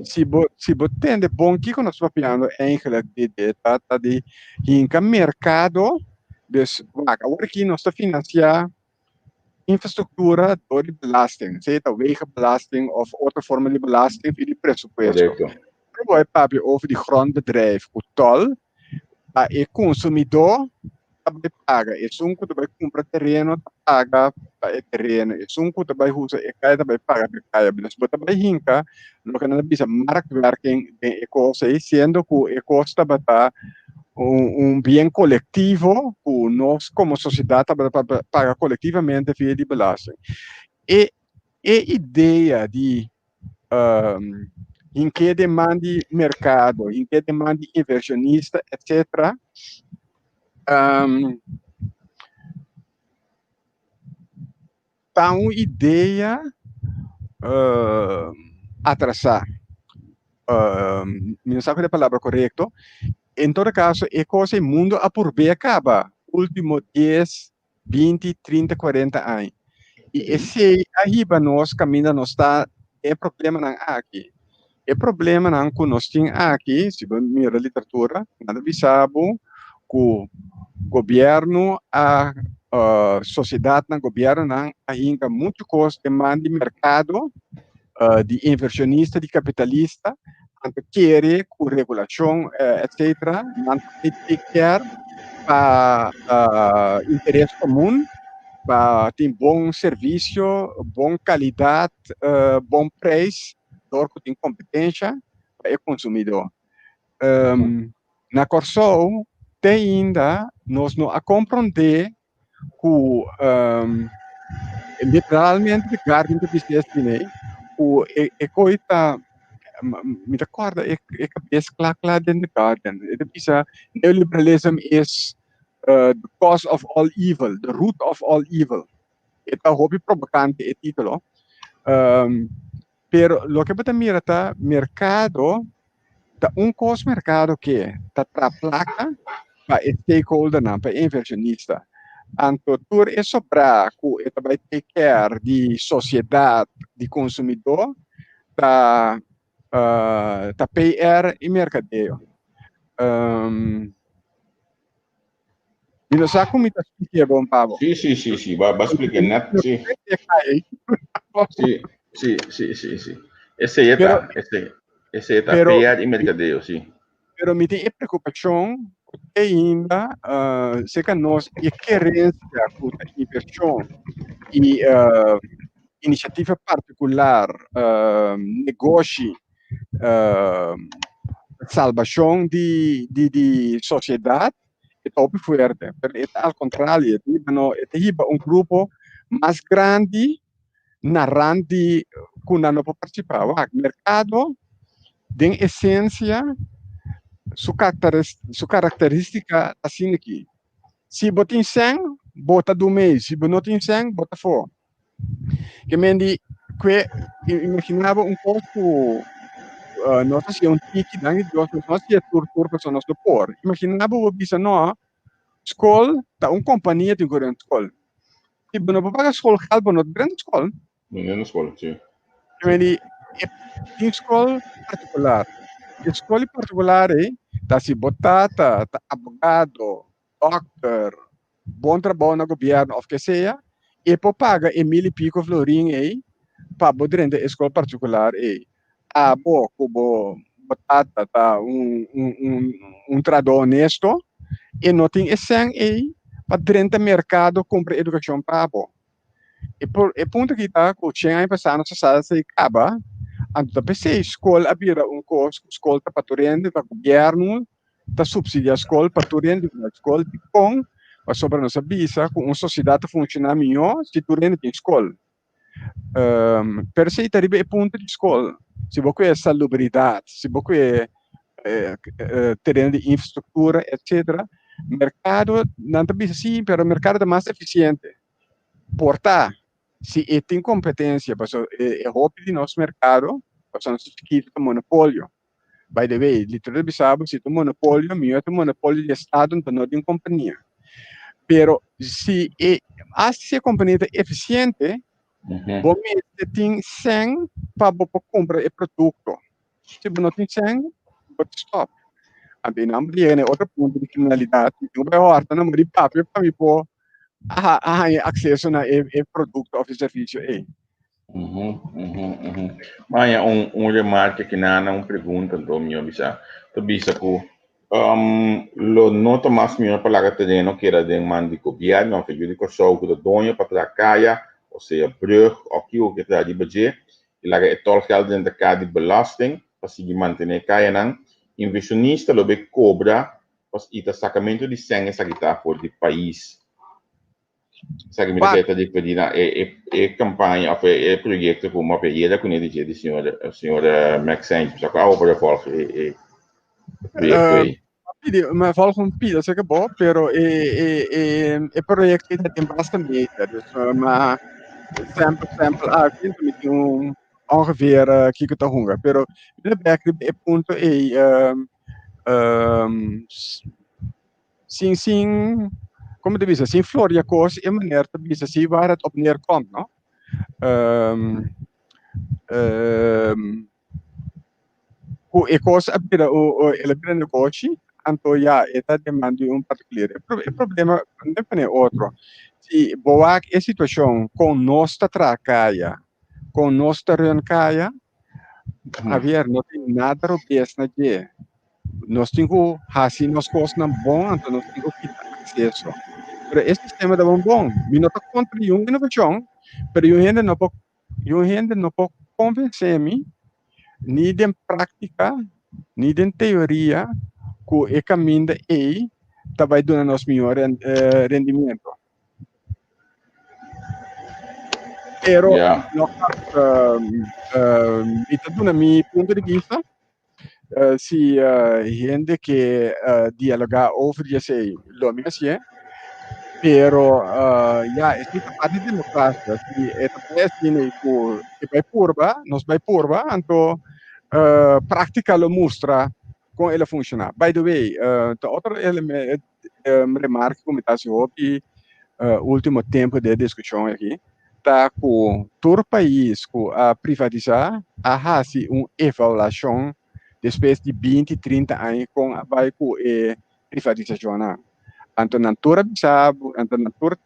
Si bo si bo tende bon kiko nos papiando eigenlijk di ta ta di hinka merkado. Dus wak, awor aki nos ta financia infrastructura door di belasting, sea ta wegenbelasting of otro forma di belasting via di presupuesto. Pero bo a papia over di grondbedrijf cu tol, pa e consumidor ta bay paga, esun cu ta bay cumpra tereno ta paga pa e tereno, esun cu ta bay usa e caya ta bay paga pa e caya. Dus bo ta bay hinca loke nan ta bisa marktwerking den e cos ey, siendo cu e cos tabata un bien colectivo cu nos como sociedad tabata paga colectivamente via di belasting. E e idea di hink'é den man di mercado, hink'é den man di inversionista, etcetera, Ta un idea atrasá. Mi no sa ku ta e palabra korekto. En todo kaso e kos ei mundu a purb'é a kaba último dies, binti, trinta, kuarenta aña. I esei a hiba nos kaminda nos ta den e problemanan aki. E problemanan ku nos tin aki, si bo mira literatura, nan ta bisa bo ku gobièrnu a sosiedatnan, gobièrnunan a hinka muchu kos den man di merkado. Di inversionista, di capitalista, anto kere cu regulacion etc. Nan ta take care pa interes comun, pa tin bon servicio, bon calidad, bon prijs, door cu tin competencia pa e consumidor. Na Corsou te ainda nos no a comprende ku literalmente The Guardian ta bisa esei ku e koi ta mi ta kòrda e kabes kla kla den The Guardian e ta bisa neoliberalism is the cause of all evil, the root of all evil. E ta hopi provokante e titulo. Pero loke bo ta mira ta merkado ta un kos merkado ke ta tra plaka pa e stakeholdernan, pa e inversionista. Anto tur e sobrá ku e ta bai take care di sosiedat, di konsumidó ta ta PR i merkadeo. Mi no sa ku mi ta spliké bon pa bo. Sí, sí, sí, sí. Ba, ba spliké net, sí. Sí, sí, sí, sí, sí. Esei ta, esei, esei ta PR i merkadeo, sí. Pero mi tin e preokupashon ku te ainda serka nos e kerensia ku ta invershon i inisiativa partikular, negoshi, salbashon di di sosiedat e ta hopi fuerte, pero e ta al kontrario, e ta hiba no, e ta hiba un grupo mas grandi na rand di ku nan no por partisipá. Wak, merkado den esensia su su karakterístika ta asina aki, si bo tin sèn bo ta dumei, si bo no tin sèn bo ta afó. Ke men di kue imaginá bo un kos ku nos a hasié un tiki danki Dios nos no hasié tur tur pasobra nos no por. Imaginá bo bo bisa no skol ta un kompania tin ku rent skol. Si bo no por paga skol gèld bo no ta drenta skol. No drenta skol, si. Ke men di e tin skol partikular. E skol partikular ei ta si bo tata ta abogado, dòkter, bon trabou na gobierno of ke sea, e por paga e mil y pico florin ey pa bo drenta e skol particular ey. Abo cu bo tata ta un un trahador honesto, e no tin e cen ey pa drenta mercado cumpra educacion pa bo. E por e punto aki ta cu cien aña pasa nos a sa esey caba, anto ta pesey skol a bira un cos cu skol ta pa tur hende, ta gobierno ta subsidia skol pa tur hende ku bai skol. Dikon? Pasobra nos a bisa ku un sosiedat ta funshoná mihó si tur hende tin skol. Pero esei ta riba e punto di skol. Si bo kue salubridat, si bo kue tereno di infrastruktura, etcetera, merkado, nan ta bisa si, pero merkado ta mas efisiente. Por ta, si e tin kompetensia, pasobra e hopi di nos merkado, pasobra nos ta chikitu, ta monopolio. By the way, Litro ta bisa bo si ta un monopolio, mihor ta un monopolio di estado anto no di un kompania. Pero si e hasta si e kompania ta efisiente, bo mester tin sèn pa bo por kumpra e produkto. Si bo no tin sèn, bo ta stòp. Anto e nan por yega na e otro punto di kriminalidat, mi tin ku bai hòrta nan di papia pa mi por a haña akseso na e produkto òf e servisio ei. Maya un un remarke ki nana un pregunta anto mi a bisa ta bisa ku lo no ta mas mihor pa laga tereno keda den man di gobierno òf e yu di Kòrsou ku ta doño pa traha kaya o sea brug òf kiko ke traha riba dje i laga e tolgeld drenta ka di belasting pa sigui mantené e kayanan inversionista lo bay kobra pas i ta sakamentu di sèn esaki ta for di pais. Esaki mi ta kere ta referí na e e e kampaña òf e e proyekto ku mi a yega kuné di dje di señor señor Max Sanchez. Mi sa ku awo por a vòlg e e proyekto ei. Pidi, mi a vòlg un pida serka bo, pero e e e e proyekto ei ta den basta meter. Dus ma sample sample aki, enton mi tin un ongeveer kiko ta hunga. Pero mi ta bèk riba e punto ei Sin sin como ta bisa sin floria cos e meneer ta bisa si waar het op neer komt no. Cu e cos a bira el a bira negoshi anto ya e ta den di un particulier. E problema no e pone otro si bo wak e situacion con nos ta traha caya. Kon nos ta run kaya, Javier, no tin nada robes na dje. Nos tin ku hasi nos kosnan bon, anto nos tin ku kita akseso. Pero e sistema ta bon bon. Mi no ta kontra niun inovashon, pero yu hende no por yu hende no por konvensé mi ni den práktika ni den teoria ku e kaminda ei ta bai duna nos mihó rendimiento. Pero no, mi ta duna mi punto di bista. Si hende ke dialogá over di esei, lo mi hasié. Pero ya, esei ta parti di demokrasia. Si e ta bai asina i ku e bai purba, nos bai purba, anto práktika lo mustra kon el a funshoná. By the way, ta otro remarke ku mi ta hasi hopi último tempu den e diskushon aki ta ku tur pais ku a privatisá a hasi un evaluashon despues di binti, trinta aña kon a bai ku e privatisashonnan. Anto nan tur a bisa bo, anto nan tur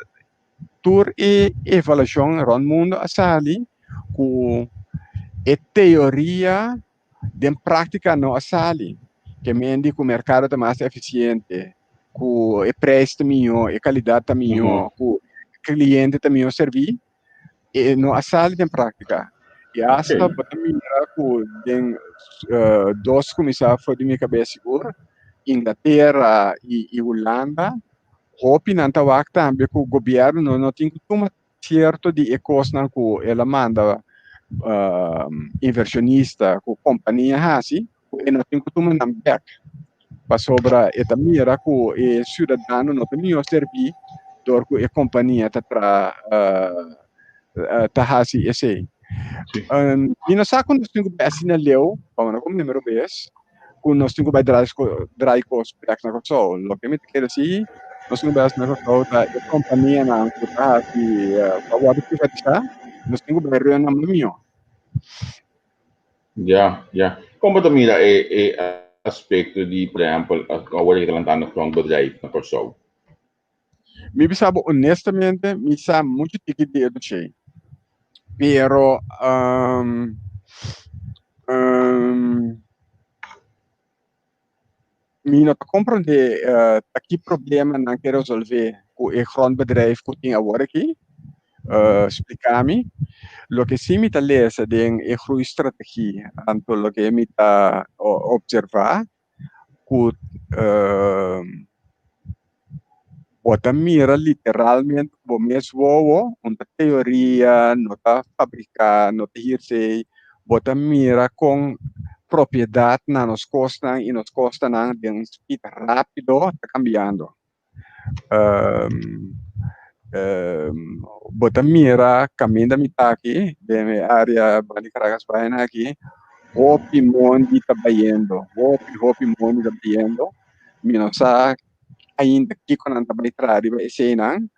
tur e evaluashon rònt mundu a sali ku e teoria Den práktika no a sali. Ke mendi ku merkado ta mas efisiente, ku e preis ta mihó, e kalidat ta mihó, ku kliente ta mihó serví, e no a sali den práktika. I asta bo ta mira ku den dos kuminsá for di mi kabes sigur, Inglatera i Hulanda, hopi nan ta wak tambe ku gobièrnu no tin ku tuma Cierto di e cosnan cu el a manda inversionista cu compania haci, cu e no tin cu tuma nan bek, pasobra e ta mira cu e ciudadano no ta mihor servi dor cu e compania ta tra ta haci esey. Mi no sa cu nos tin cu bay asina leu, pa no como numero bes, ku nos tin ku bai drai drai kos bek na Kòrsou. Loke mi ta kere si nos tin ku bai hasi na Kòrsou ta e kompanianan ku ta hasi ku a wòrdu privatisá, nos tin ku bai run nan mihó. Ya, ya. Kon bo ta mira e e aspekto di, por ehèmpel, awor e ta lantando grondbedrijf na Kòrsou? Mi bisa bo honestamente, mi sa mucho tiki di e dossier. Pero um, um, mi no ta comprende uh, ta ki problema nan ke resolve ku e grondbedrijf ku tin awor aki. Uh, splika mi. Loke si mi ta lesa den e groeistrategie, anto loke mi ta observa, ku bo ta mira literalmente ku bo mes wowo, un ta teoria, no ta fabriká, no ta hearsay, bo ta mira kon propiedat na nos kosnan i nos kostanan den un speed rápido ta kambiando. Bo ta mira kaminda mi ta aki den e área banda di Caracas Baina aki, hopi mondi ta bayendo, hopi hopi mondi ta bayendo, mi no sa ainda kiko nan ta bai traha riba eseinan,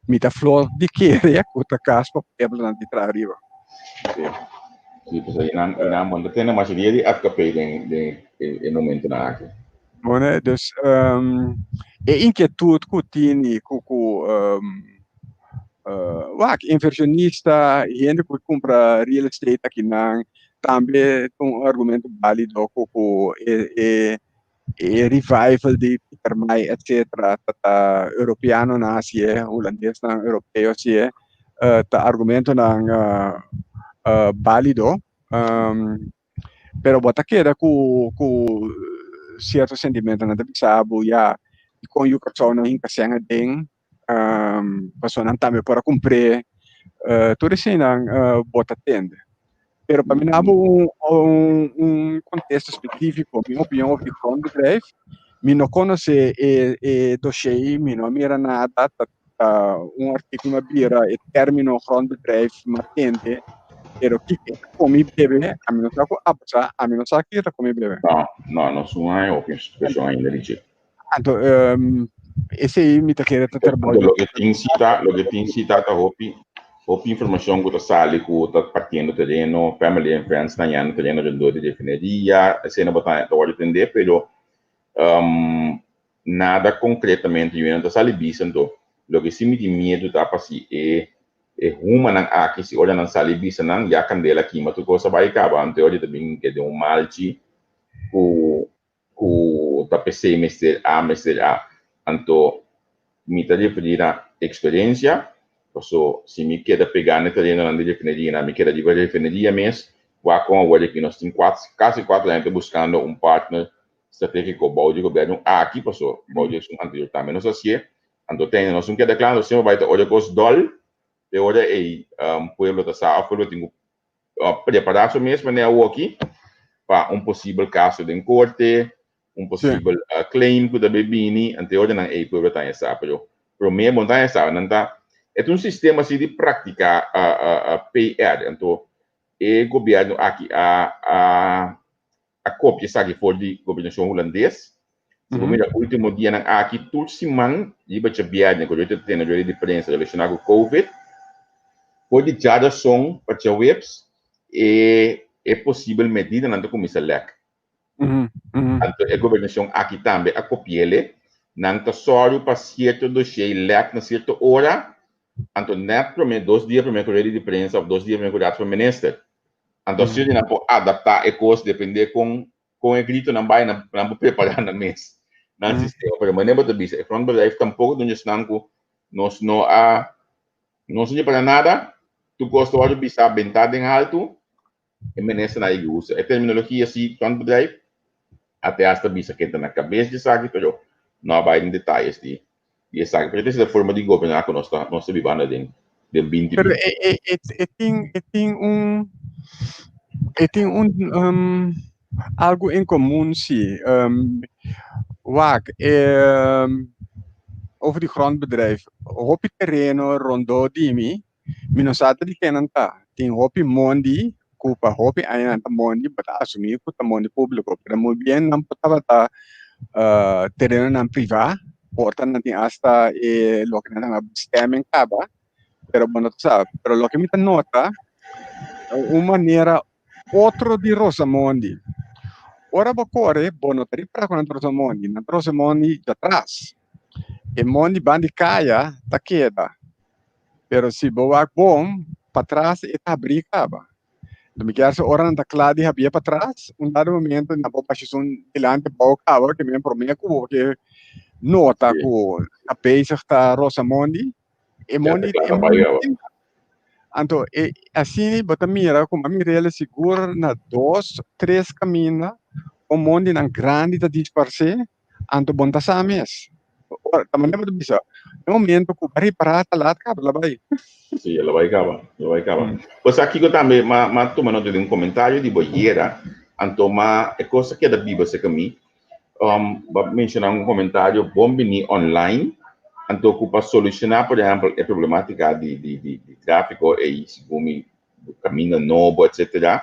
mi ta flor di kere ku ta kas pa pueblo nan di traha riba. Sí, sí, pues einan, einan bo no ta tene mayoria di FKP den den e momentonan aki. Bueno, dus e inquietud cu tini cu cu wak inversionista, hende cu cumpra real estate akinan, tambe ta un argumento valido cu cu e e e revival di Pietermaai etcetera ta ta europeanonan hacié, hulandesnan europeo hacié, ta argumentonan valido. Pero bo ta keda ku ku sierto sentimentonan ta bisa bo ya dikon yu Kòrsou no hinka sèn aden pasobra nan tambe por a kumpr'é tur eseinan bo ta tende. Pero pa mi no habo un un kontesto spesífiko mi opinion over di grondbedrijf mi no konosé e e doshé mi no a mira nada ta ta un artículo a bira e término grondbedrijf m'a tende, pero kiko ta komi bebe, ami no sa ku abo sa, ami no sa kiko ta komi bebe. No, no, nos no haña hopi splikashon ainda di dje. Anto, esei mi ta kere ta trabou di. Loke tin si ta, loke tin si ta ta hopi, hopi informashon ku ta sali ku ta partiendo tereno, family and friends ta hañando tereno rondó di refineria, esei no bo ta wòrdu tendé, pero Nada concretamente yu no ta sali bisa anto. Loke si mi tin miedu ta pa si e E humanan aki si ora nan sali bisa nan ya kandela kima tur kos a bai kaba anto e ora ta bin keda un malchi ku ku ta p'esei mester a mester a anto mi ta referí na eksperensia paso si mi keda pegá na e terenonan di refineria mi keda riba refineria mes wak kon awor aki nos tin kasi kuater aña ta buskando un partner stratégiko bou di gobièrnu aki paso bou di esun anterior tambe nos hasié. Anto tende nos un keda kla, nos siempre bai ta ora kos dòl, te ora ei pueblo ta sa òf pueblo tin ku prepará su mes manera awoki pa un posibel kaso den korte, un posibel claim ku ta bai bini, anto e ora nan ei pueblo ta haña sa. Pero promé bo no ta haña sa, nan ta, e ta un sistema así di praktiká PR, anto e gobièrnu aki a a a kopia esaki for di gobernashon hulandes. Si bo mira ultimo dianan aki, tur siman riba djabièrnè ku ta tene rueda di prensa relashoná ku Covid, for di djarason pa djaweps e e posibel medidanan ta kuminsá lèk. Anto e gobernashon aki tambe a kopi'el. Nan ta sòru pa sierto doshé lèk na sierto ora, anto nèt promé, dos dia promé ku rueda di prensa òf dos dia promé ku Raad van Minister. Anto asina nan por adaptá e kos dependé kon kon e gritonan bai nan nan por prepará nan mes nan sistema. Pero manera bo ta bisa e grondbedrijf tampoko ta un esnan ku nos no a nos no para nada tur kos ta wòrdu bisá bentá den haltu e ministernan a yega usa e terminologia si grondbedrijf a te hasta bisa ken ta na kabes di esaki pero no a bai den detayes di di esaki. Pero esta forma di goberná ku nos ta nos ta bibando den den binti Pero binti. e e e e tin e tin un e tin un um, algo en komun si. Wak e over di grondbedrijf. Hopi tereno rondó di mi, mi no sa ta di ken nan ta. Tin hopi mondi ku pa hopi aña nan ta mondi, bo ta asumí ku ta mondi públiko, pero muy bien nan por tabata terenonan privá, por ta nan tin asta e loke nan ta yama bestemming kaba, pero bo no ta sa. Pero loke mi ta nota, un manera otro di rosa mondi. Ora bo kore, bo no ta ripará ku nan ta rosa mondi, nan ta rosa mondi djatras. E mondi banda di kaya ta keda. Pero si bo wak bon, patras e ta habrí kaba. Enton mi kier sa ora nan ta kla di habia patras, un dado momento nan por basha esun dilanti bou kaba, ke men promé ku bo ke nota ku ta bezig ta rosa mondi, e mondi e mondi tin. Anto e asina bo ta mira ku a mir'el sigur na dos, tres kaminda, un mondinan grandi ta disparsé. Anto bon ta sa mes. Ora, ta manera bo ta bisa, e momento ku bo a ripará ta lat kaba, la bai. Sí, la bai kaba, la bai kaba. Bo sa kiko tambe m'a m'a tuma nota di un komentario di bo yera, anto m'a e kos a keda biba serka mi. Bo a menshoná un komentario bon bini online, anto ku pa solushoná por ehèmpel e problematika di di di di tráfiko ei segun mi kaminda nobo etsetera,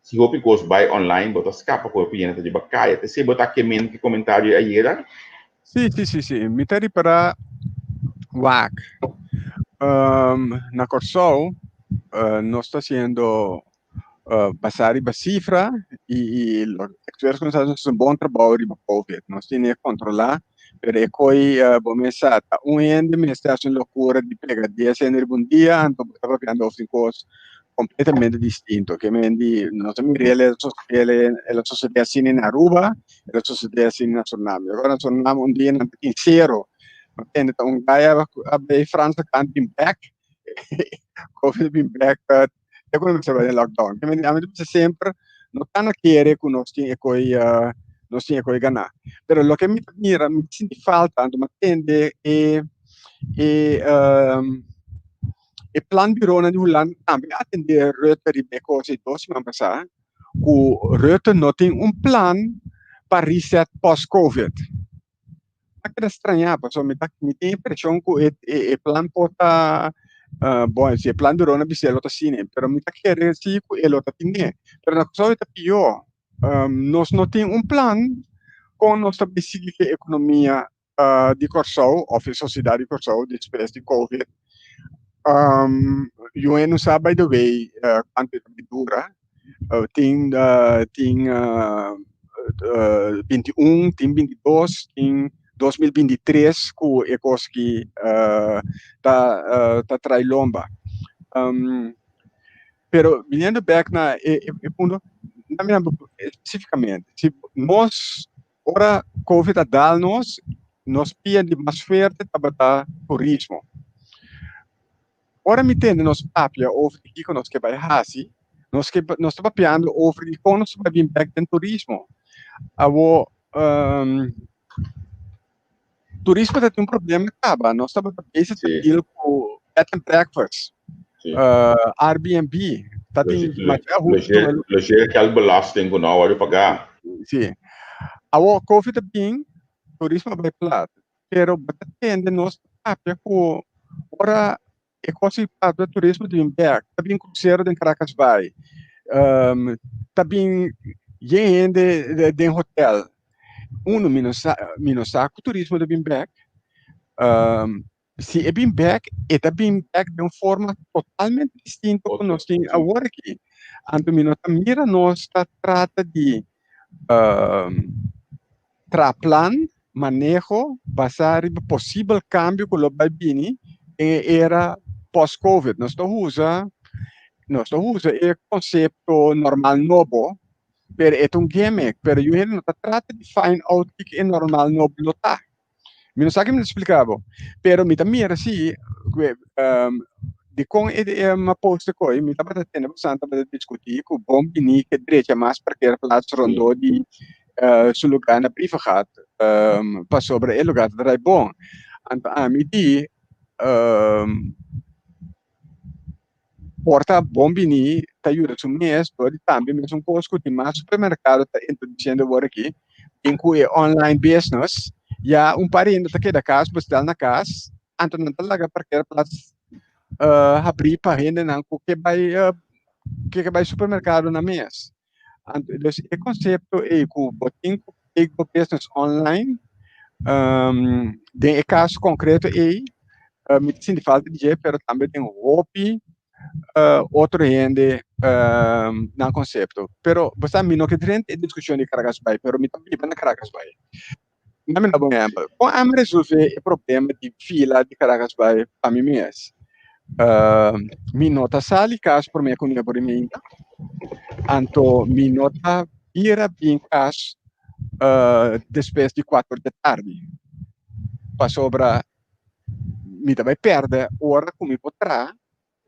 Si hopi kos bai online bo ta skapa ku hopi hende ta riba kaya. Ta esei bo ta kemen ki komentario ei ayera? Sí, sí, sí, sí. Mi ta ripará wak. Na Kòrsou nos ta hasiendo basá riba sifra i i ekspertos ku nos ta hasi un bon trabou riba covid. Nos tene kontrolá pero e koi bo mes sa ta un hende mester hasi un lokura di pega dies hende riba un dia anto bo ta papiando over di kos completamente distinto. Ke men di nos a mira el el el a sucede asina na Aruba, el a sucede asina na Suriname. Awor na Suriname un dia nan ta tin cero. Ma tende ta un guy a a bay Fransa kan bin back. Covid bin back te ku nan mester bai den lockdown. Ke men di ami ta bisa semper no ta na kere ku nos tin e koi nos tin e koi gana. Pero loke mi ta mira mi ta sinti falta anto mi a tende e e E planbureaunan di Hulanda tambe a atendé Rutte riba e kos ei dos siman pasá, ku Rutte no tin un plan pa reset post-covid. A keda strañá pasobra mi ta mi tin impreshon ku e e plan por ta bon si e planbureaunan bis'é lo ta asina, pero mi ta kere si ku e lo ta tine. Pero na Kòrsou e ta pió. Nos no tin un plan kon nos ta bai sigui ku e ekonomia di Kòrsou òf e sosiedat di Kòrsou despues di covid. Yu hende no sa by the way kuantu e ta bai dura. Tin tin 21, tin 22, tin 2023 ku e kos aki ta ta trai lomba. Pero biniendo bek na e punto, na mira específicamente, si nos, ora COVID a dal nos, nos pia di mas fuerte tabata turismo. Ora mi tende nos papia over di kiko nos ke bai hasi, nos ke nos ta papiando over di kon nos ta bai bin bek den turismo. Awo, turismo ta tin un problema kaba. Nos tabata bezig ta deal ku bed and breakfast, Airbnb, ta tin masha hustu. Logeergeldbelasting ku no a wòrdu pagá. Sí. Awo COVID a bin, turismo a bai plat. Pero bo ta tende nos ta papia ku ora e kos di papia turismo ta bin bek, ta bin krusero den Caracas Bay, ta bin yen hende den hotel. Uno, mi no sa, mi no sa ku turismo ta bin bek. Si e bin bek, e ta bin bek den un forma totalmente distinto ku nos tin awor aki. Anto mi no ta mira nos ta trata di traha plan, maneho basá riba posibel kambio ku lo bai bini den e era post-covid. Nos ta usa nos ta usa e konsepto normal nobo, pero e ta un gimmick, pero yu hende no ta trata di find out kiko e normal nobo lo ta. Mi no sa ke mi ta splika bo, pero mi ta mira si ku dikon e a post e koi, mi tabata tende bosan tabata diskutí ku bon bini ke drecha mas parkeerplaats rondó di su lugá na Brievengat, pasobra e lugá ta drai bon. Anto ami di Por ta bon bini ta yuda su mes dor di tambe mesun kos ku tin mas supermerkado ta introdusiendo awor aki den ku e online business ya un par hende ta keda kas bestel na kas anto nan ta laga parkeerplaats habri pa hendenan ku ke bai ke bai supermerkado nan mes. Anto dus e konsepto ei ku bo tin ku take bo business online den e kaso konkreto ei mi ta sinti falta di dje pero tambe den hopi otro hende nan konsepto. Pero bo sa mi no ke drenta e diskushon di Caracas Bay pero mi ta biba na Caracas Bay. Dame un bon ehempel. Kon ami resolve e problema di fila di Caracas Bay pa mi mes? Mi no ta sali kas prome ku nuebe ora i meinta, anto mi no ta bira bin kas despues di kuater di tardi, pasobra mi ta bai perde ora ku mi por traha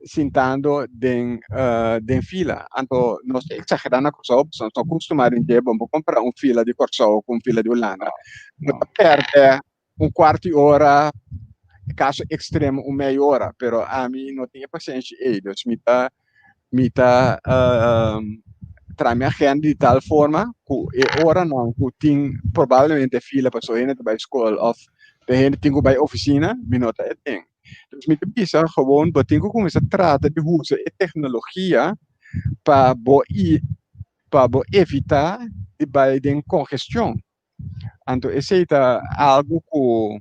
sintando den den fila. Anto nos ta exagera na Kòrsou pasobra nos no kustumá den dje. Bo por kompara un fila di Kòrsou ku un fila di Hulanda. Bo ta pèrdè un kuarto di ora, kaso ekstremo un mei ora, pero ami no tin e pasenshi ei. Dus mi ta mi ta traha mi agenda di tal forma ku e oranan ku tin probablemente fila pasobra hende ta bai skol òf hende tin ku bai ofisina, mi no ta e den. Dus mi ta bisa gewoon bo tin ku kuminsá trata di usa e teknologia pa bo i pa bo evitá di bai den kongestion. Anto esei ta algu ku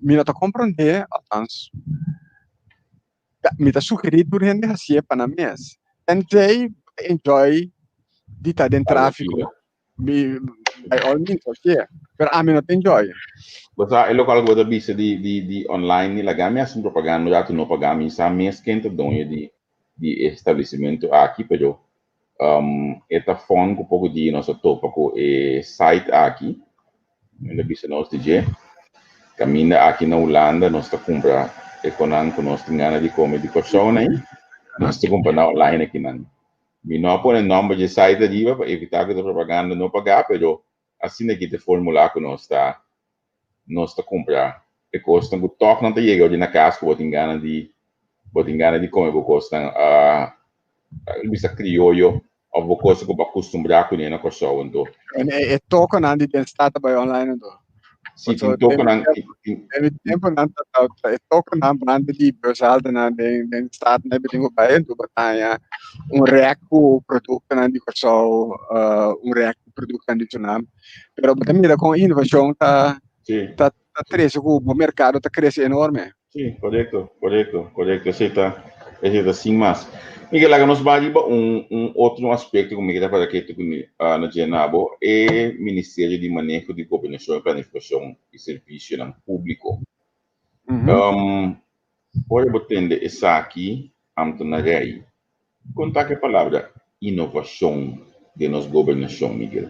mi no ta komprondé, althans mi ta sugerí tur hende hasié pa nan mes. Tenzij bo ta enjoy di ta den tráfiko. Mi, by all means, oké. Pero ami no ta enjoy. Bo sa, e lokual ku bo ta bisa di, di, di online ni laga mi hasi un propaganda un ratu no paga mi sa mes ken ta doño di, di e establesimentu aki, pero e ta fòn ku poko dia nos a topa ku e site aki, mi ta bisa nos di dje, kaminda aki na Hulanda nos ta kumpra e konan ku nos tin gana di kome di Kòrsou nei, nos ta kumpra nan online akinan. Mi no a pone nomber dje site ariba pa evitá ku ta propaganda no pagá, pero asina aki ta e formula ku nos ta nos ta kumpra e kosnan ku tòg nan ta yega odi na kas ku bo tin gana di bo tin gana di kome bo kosnan bisa krioyo òf bo kosnan ku bo a kustumbrá kuné na Kòrsou anto. E tokonan di den stad ta bai online anto. Si, tin tokonan. Den mi temponan ta e tokonan banda di bushaltenan den den stad nan tin ku bai anto bo ta haña un rèk ku produktonan di Kòrsou, un rèk ku produktonan di Surinam. Pero bo ta mira kon inovashon ta ta trese ku bo merkado ta krese enorme. Sí, korekto, korekto, korekto. Esei ta, esei ta sin mas. Miguel, laga nos bai riba un, un otro aspekto ku mi ke ta para ketu ku mi na dje na bo, e Ministerio di Maneho di Gobernashon i Planifikashon i Servisionan Públiko. Um, ora bo tende esaki, ambtenarij, kon ta ku e palabra inovashon den nos gobernashon, Miguel?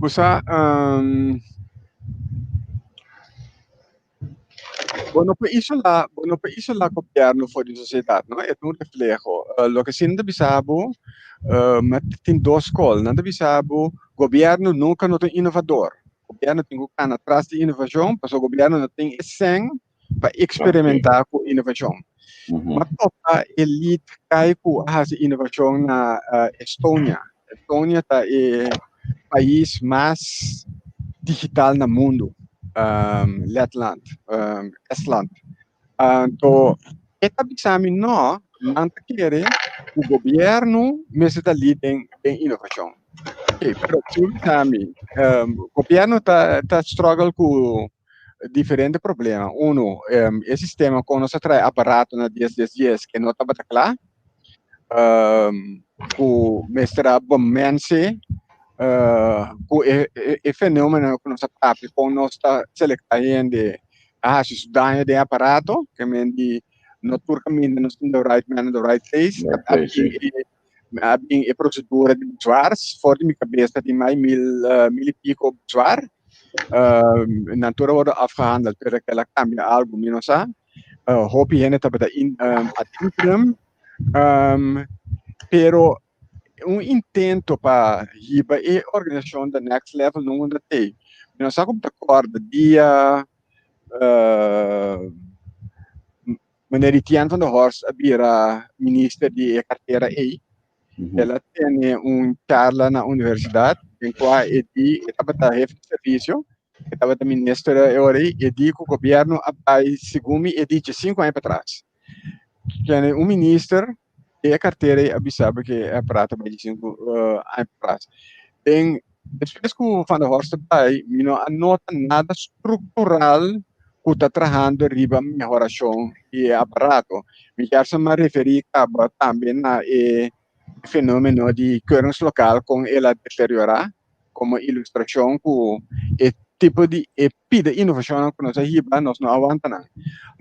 Bo sa, um, bo no por isolá, bo no por isolá gobierno for di sociedad, no? E ta un refleho. Loke si nan ta bisa bo, ma tin dos skol. Nan ta bisa bo, gobierno nunca no ta un inovador. Gobierno tin ku kana tras di inovashon, pasobra gobierno no tin e sèn pa eksperimentá ku inovashon. Ma topa e lead kai ku a hasi inovashon na Estonia. Estonia ta e pais mas digital na mundu, Letland, Estland. Anto e ta bisa mi no, nan ta kere ku gobièrnu mester ta lead den inovashon. Oké, pero si bo bisa mi, gobièrnu ta struggle ku diferente problema. Uno, e sistema kon nos a trae aparato na dies dies dies ke no tabata kla, ku mester a bemense ku e fenomeno ku nos a papia kon nos ta selekta hende a hasi su daño den e aparato, ke men di no tur kaminda nos tin the right man in the right place. A bin e procedura di bezwaar, for di mi cabeza tin mai mil, mil y pico bezwaar. Nan tur a wordo afgehandeld, pero kel a cambia algo, mi no sa. Hopi hende tabata in, ad interim. Pero un intento pa hiba e organisacion the next level nunca ta tey. Mi no sa como ta corda dia Meneer Etienne van der Horst a bira minister di e cartera ey. El a tene un charla na universidad den cua e di e tabata hefe di servicio, e tabata minister e ora ey, e di cu gobierno a bay segun mi e di 5 aña patras. Kende un minister di e cartera ey a bisa bo cu e aparato a bay 5 aña patras. Den Despues ku Van der Horst a bai, mi no a nota nada struktural ku ta trahando riba mehorashon di e aparato. Mi kier sa mas referí kaba tambe na e fenomeno di keuringslokaal kon el a deteriorá, komo ilustrashon ku e tipo di e pida inovashonnan ku nos a hiba nos no a wanta nan.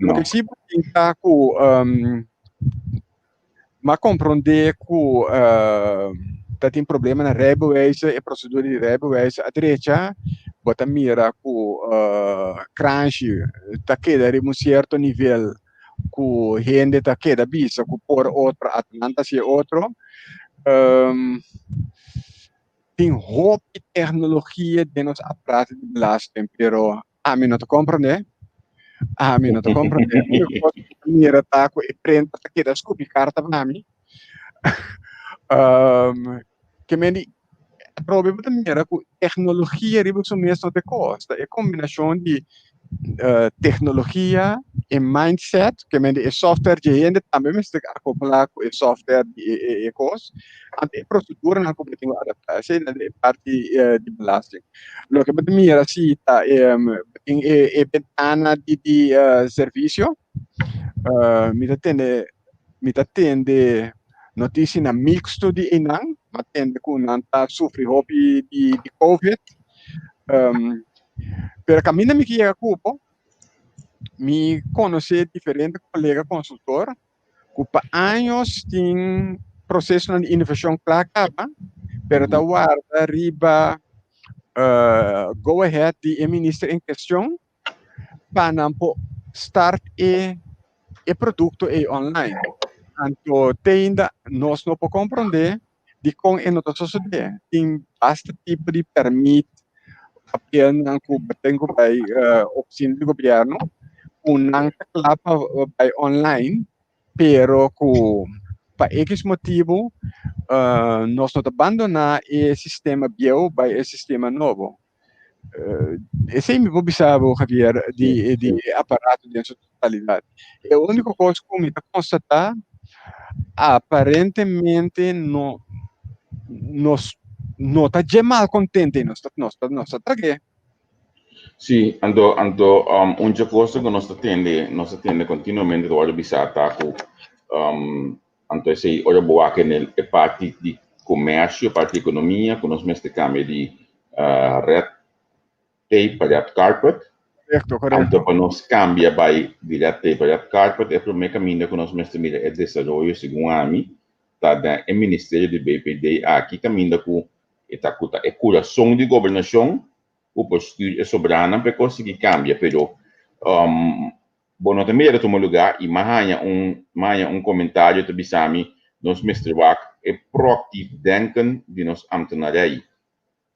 Loke si bo tin ta ku M'a komprondé ku ta tin problema na rijbewijs, e prosedura di rijbewijs a drecha, bo ta mira ku kranshi ta keda riba un sierto nivel ku hende ta keda bisa ku por otro a nan ta hasi e otro. Tin hopi teknologia den nos aparato di belasting, pero Ami no ta comprende. Ami no ta comprende. Único cosa ku ta mira ta ku e printer ta keda skupi karta pa mi. Um, ke men di atrobe bo ta mira ku teknologia riba su mes no ta e kos. Ta e kombinashon di eh, teknologia e mindset, ke men di e software dje hende tambe mester akoplá ku e software di e, e, e kos. Anto e proseduranan ku bo tin ku adaptá. Esei ta e parti eh, di belasting. Loke bo ta mira si ta tin e bentana di di servisio. Mi ta tende mi ta tende notisianan mixto di einan. Mi a tende ku nan ta sufri hopi di di covid. Pero kaminda mi ke yega ku bo, mi konosé diferente kolega konsultor ku pa años tin prosesonan di inovashon kla kaba, pero ta warda riba go ahead di e minister en kestion pa nan por start e e produkto ei online. Anto te ainda nos no por komprondé dikon e no ta sosodé. Tin basta tipo di pèrmit, papelnan ku bo tin ku bai ofisina di gobièrnu ku nan ta kla pa bai online, pero ku pa ekis motibu nos no ta bandoná e sistema bieu bai e sistema nobo. Esei mi por bisa bo, Javier, di di e aparato den su totalidat. E úniko kos ku mi ta konstatá, aparentemente no nos no ta dje mal kontente, nos ta nos ta nos ta trag'é. Sí, anto anto um, un dje kos ku nos ta tende, nos ta tende kontinuamente ta wòrdu bisá ta ku um, anto esei ora bo wak en e parti di komersio, parti di ekonomia, ku nos mester kambia di uh, red tape pa red carpet. Korekto, korekto. Anto pa nos kambia bai di red tape pa red carpet e promé kaminda ku nos mester mira e desaroyo segun ami ta den e ministerio di BPD aki kaminda ku e ta ku ta e kurason di gobernashon ku por stuur e sobranan pa e konsegui kambia pero bo no ta mira ta tuma lugá i m'a haña un m'a haña un komentario ta bisa mi nos mester wak e proactief denken di nos ambtenarij.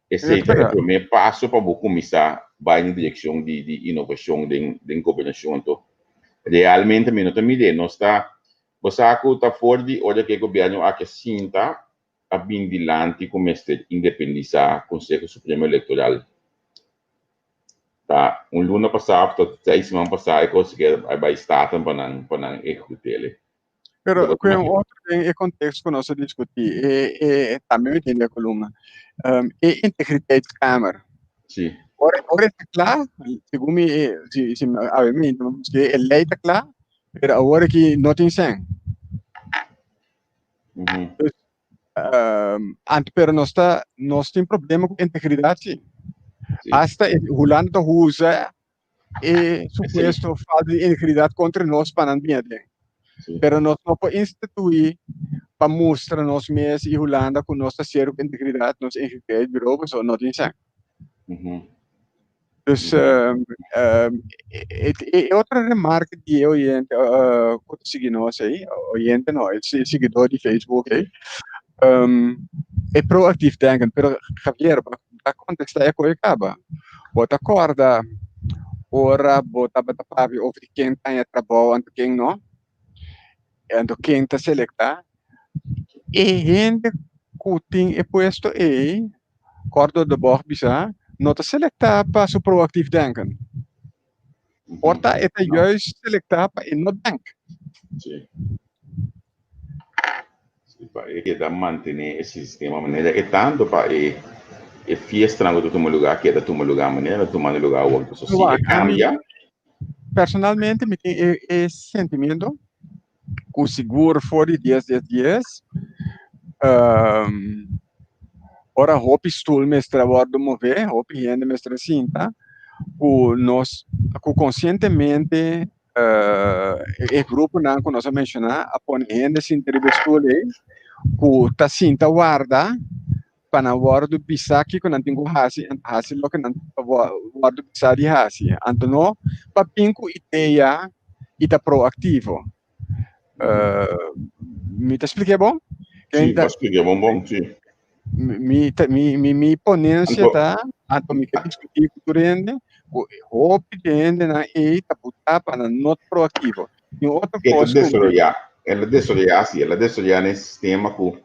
Esei ta e promé paso pa bo kuminsá bai na direkshon di di inovashon den den gobernashon. Anto realmente mi no ta mir'é. Nos ta bo sa ku ta for di ora ku e gobièrnu aki a sinta a bin dilanti ku mester independisá Konseho Supremo Elektoral. Ta un luna pasá òf ta seis siman pasá e kos ke a bai Staten pa nan pa nan ehekut'é. Pero ku un otro den e konteksto ku nos a diskutí e e tambe mi tin den e kolumna e integriteitskamer. Si. Ora ora e ta kla segun mi si si awe mi e lei ta kla pero awor aki no tin sèn. Dus, anto pero nos ta nos tin problema ku integridat si. Asta e Hulanda ta usa e supuesto falta di integridat kontra nos pa nan bini aden. Pero nos no por instituí pa mustra nos mes i Hulanda ku nos ta serio ku integridat, nos integridat pasobra no tin sèn. Dus e otro remarke di e oyente ku ta sigui nos ei, oyente no, e siguidó di Facebook ei, e proactief denken. Pero Javier, bo a kontestá e koe kaba. Bo ta kòrda ora bo tabata papia over di ken ta haña trabou anto ken no? Anto ken ta selektá? E hende ku tin e puesto ei Kort door de bocht bisa, no ta selektá pa su proactief denken. Por ta e ta juist selektá pa e no denk. Sí. Sí, pa e keda mantené e sistema manera e tanto pa e e fiestanan ku ta tuma lugá keda tuma lugá manera ta tumando lugá awor. Pasobra si e kambia. Personalmente mi tin e e sentimiento ku sigur for di dies dies dies ora hopi stul mester a wòrdu mové, hopi hende mester a sinta ku nos ku konsientemente e gruponan ku nos a menshoná a pone hende sinta riba e stul ei ku ta sinta warda pa nan wòrdu bisá kiko nan tin ku hasi, anto hasi loke nan ta wòrdu bisá di hasi. Anto no pa bin ku idea i ta proaktivo. Mi ta splik'é bon? Sí, bo a splik'é bon bon, sí. Mi ta mi mi mi ponensia ta, anto mi ke diskutí ku tur hende, ku hopi di hendenan ei ta butá pa nan no ta proaktivo. Tin otro E ta kos ku mi. desaroyá, el a desaroyá, sí, el a desaroyá na e sistema ku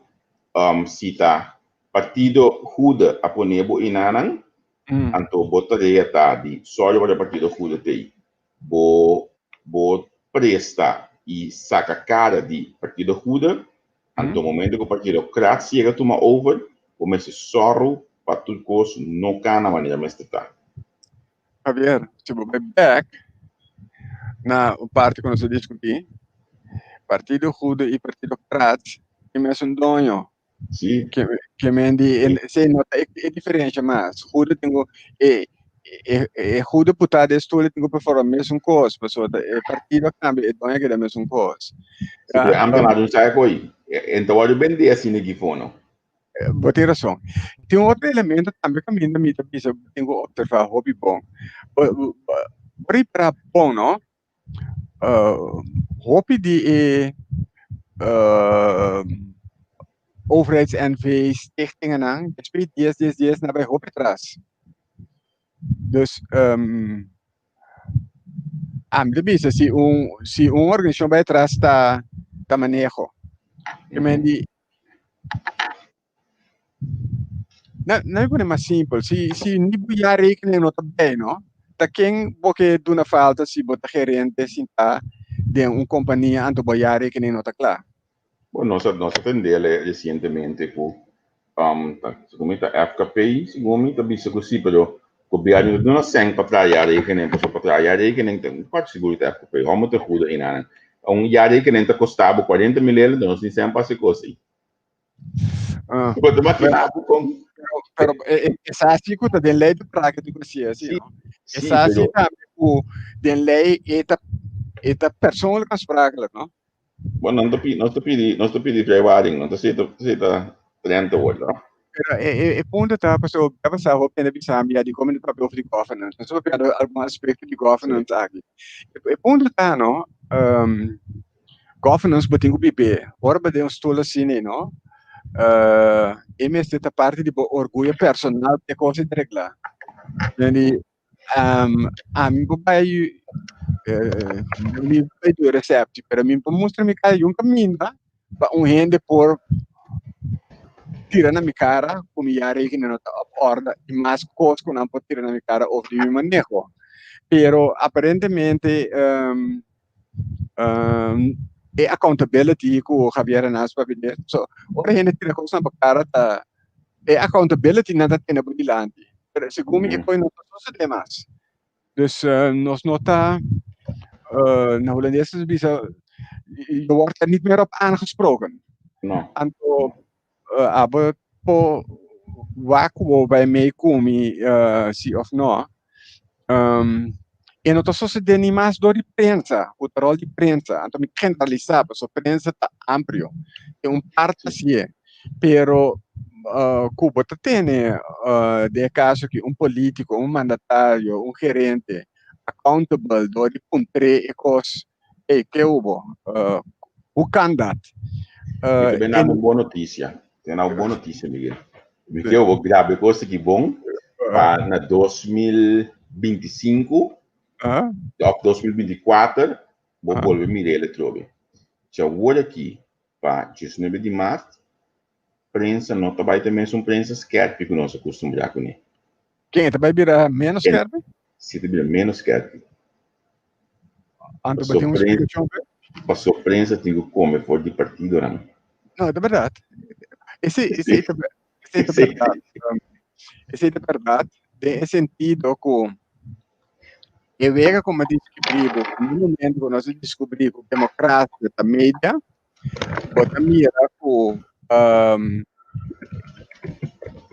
si ta partido Goede a pone bo enanan, anto bo tarea ta di sòru pa e partido Goede t'ei. Bo bo presta i saka kara di partido Goede, anto momento ku partido Krats yega tuma over, bo mester sòru pa tur kos no kana manera mester ta. Javier, si bo bai bek na un parti ku nos a diskutí, Partido Goede i Partido Krats tin mesun doño. Sí. Ke ke men di esei no ta e diferensha mas. Goede tin ku e e e goede putá den stoel tin ku performa mesun kos, pasobra e partido a kambia, e doño a keda mesun kos. Sí, pero e ambtenaar no sa e koi. E ta wòrdu bendé asina aki fono. Bo tin rason. Tin un otro elemento tambe kaminda mi ta bisa bo tin ku opservá hopi bon. Bo bo ripará bon no, hopi di e overheids-NV stichtingennan despues di dies dies dies nan a bai hopi atras. Dus ami ta bisa si un si un organisashon bai atras ta ta maneho. Na na mi pone mas simpel, si si ni bo jaarrekening no ta bij no, ta ken bo ke duna falta si bo ta gerente sintá den un kompania anto bo jaarrekening no ta kla? Bon, nos a nos a tendele resientemente ku ta segun mi ta FKP, segun mi ta bisa ku si, pero gobièrnu no ta duna sèn pa traha jaarrekening, pasobra pa traha jaarrekening ta un parti sigur di ta FKP, hòmber ta huda einan. Un jaarrekening ta kosta bo 40 mil euro, nos tin sèn pa hasi kos ei. Ah. Bo ta imaginá bo kon? Pero, pero esaki ku ta den lei di práktika ku si así, no? Sí, Esaki pero tambe. ku den lei e ta e ta persoonlijk aansprakelijk, no? Bueno, nos ta pidi, nos ta pidi, nos ta pidi vrijwaring, no? Ta si ta si ta trente wordt, no? Pero e e e punto ta paso ta pasa hopi hende bisa mi ya di kon mi no papia over di governance. Nos a papia algun aspecto di governance aki. E punto ta no, governance bo tin ku bib'é. Ora bo den un stoel asina ei no, e mester ta parti di bo orguyo personal pa e kos ei ta reglá. Di ami por bai mi bai duna receptie pero mi por mustra mi kara yun kaminda pa un hende por tira na mi kara ku mi ya rekening no ta op orde i mas kos ku nan por tira na mi kara over di mi maneho. Pero aparentemente e accountability ku Javier Hernandez papia di so ora hende tira kosnan pa kara ta e accountability nan ta tene bo dilanti pero segun mi e kos no ta sosode mas dus nos no ta na hulandes ta bisa je wordt er niet meer op aangesproken No. Anto abo por wak ku bo bai mei ku mi si of no. E no ta sosodé ni mas dor di prensa, ku ta ròl di prensa. Anto mi generalisá pasobra prensa ta amplio. E un parti hasié. Pero ku bo ta tene den e kaso aki un polítiko, un mandatario, un gerente accountable dor di puntr'é e kos. Ey, ke hubo? Hoe kan dat? Mi ta bena un bon notisia. Te na un bon notisia, Miguel. Mi ke hubo grabe kos aki bon pa na 2025 of 2024 bo bolbe mira el atrobe. Si awor aki pa 19 di maart prensa no ta bai ta mesun prensa skerpi ku nos a kustumbrá kuné. Ken? E ta bai bira ménos skerpi? Si, e ta bira ménos skerpi. Anto bo tin un splikashon p'e? Paso prensa tin ku kome for di partidonan. No, e ta bèrdat. Esei, esei ta, esei ta bèrdat. Esei ta bèrdat den e sentido ku e wega ku mi a diskubrí bo, na e momento ku nos a diskubrí ku demokrasia ta media, Bo ta mira ku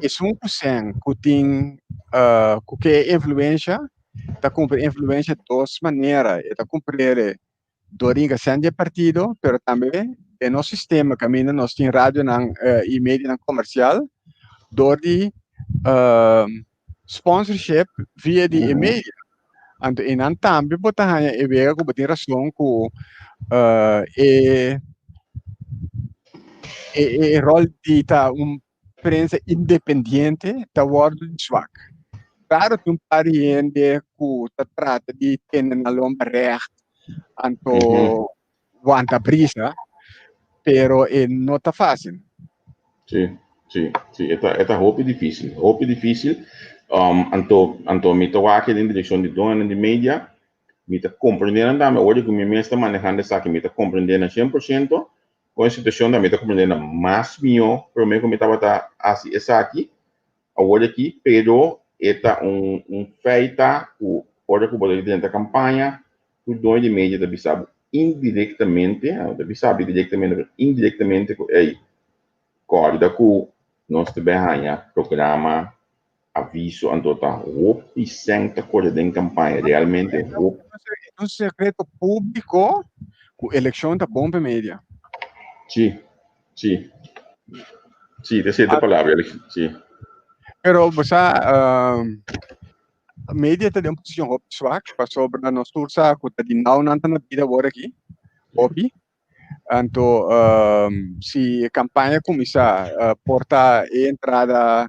esun ku sen ku tin ku ke influensha ta kumpra influensha dos manera. E ta kumpr'e dor di hinka sen di e partido, pero tambe den nos sistema kaminda nos tin radionan i medianan komersial dor di sponsorship via di e media. Anto einan tambe bo ta haña e wega ku bo tin rason ku e e ròl di ta un prensa independiente ta wòrdu di swak. Klaro tin un par di hende ku ta trata di tene nan lomba règt anto wanta brisa, pero e no ta fácil. Sí, sí, sí, e ta, e ta hopi difícil, hopi difícil. Anto, anto mi ta wak den direccion di doñonan di media, mi ta comprende nan tambe, ora ku mi mes ta manehando esaki, mi ta comprende nan 100%, con e situacion ta mi ta comprende nan mas mihó prome ku mi tabata hasi esaki, Awor aki, pero e ta un un feita ku ora ku bo ta drenta kampaña, tur doño di media ta bisa bo indirektamente, no ta bisa bo direktamente, pero indirektamente ku ey, kòrda ku nos ta bai haña programa, aviso, anto ta hopi sèn ta kore den kampaña, realmente hopi. E ta un sekreto públiko ku elekshon ta bon pa e media. Sí. Sí. Sí, ta cierto palabra, sí. Pero bo sa, media ta den un posicion hopi zwak, pasobra nos tur sa cu ta di nauw nan ta na bida awor aki, hopi. Anto, si e campaña cuminsa, por ta e entrada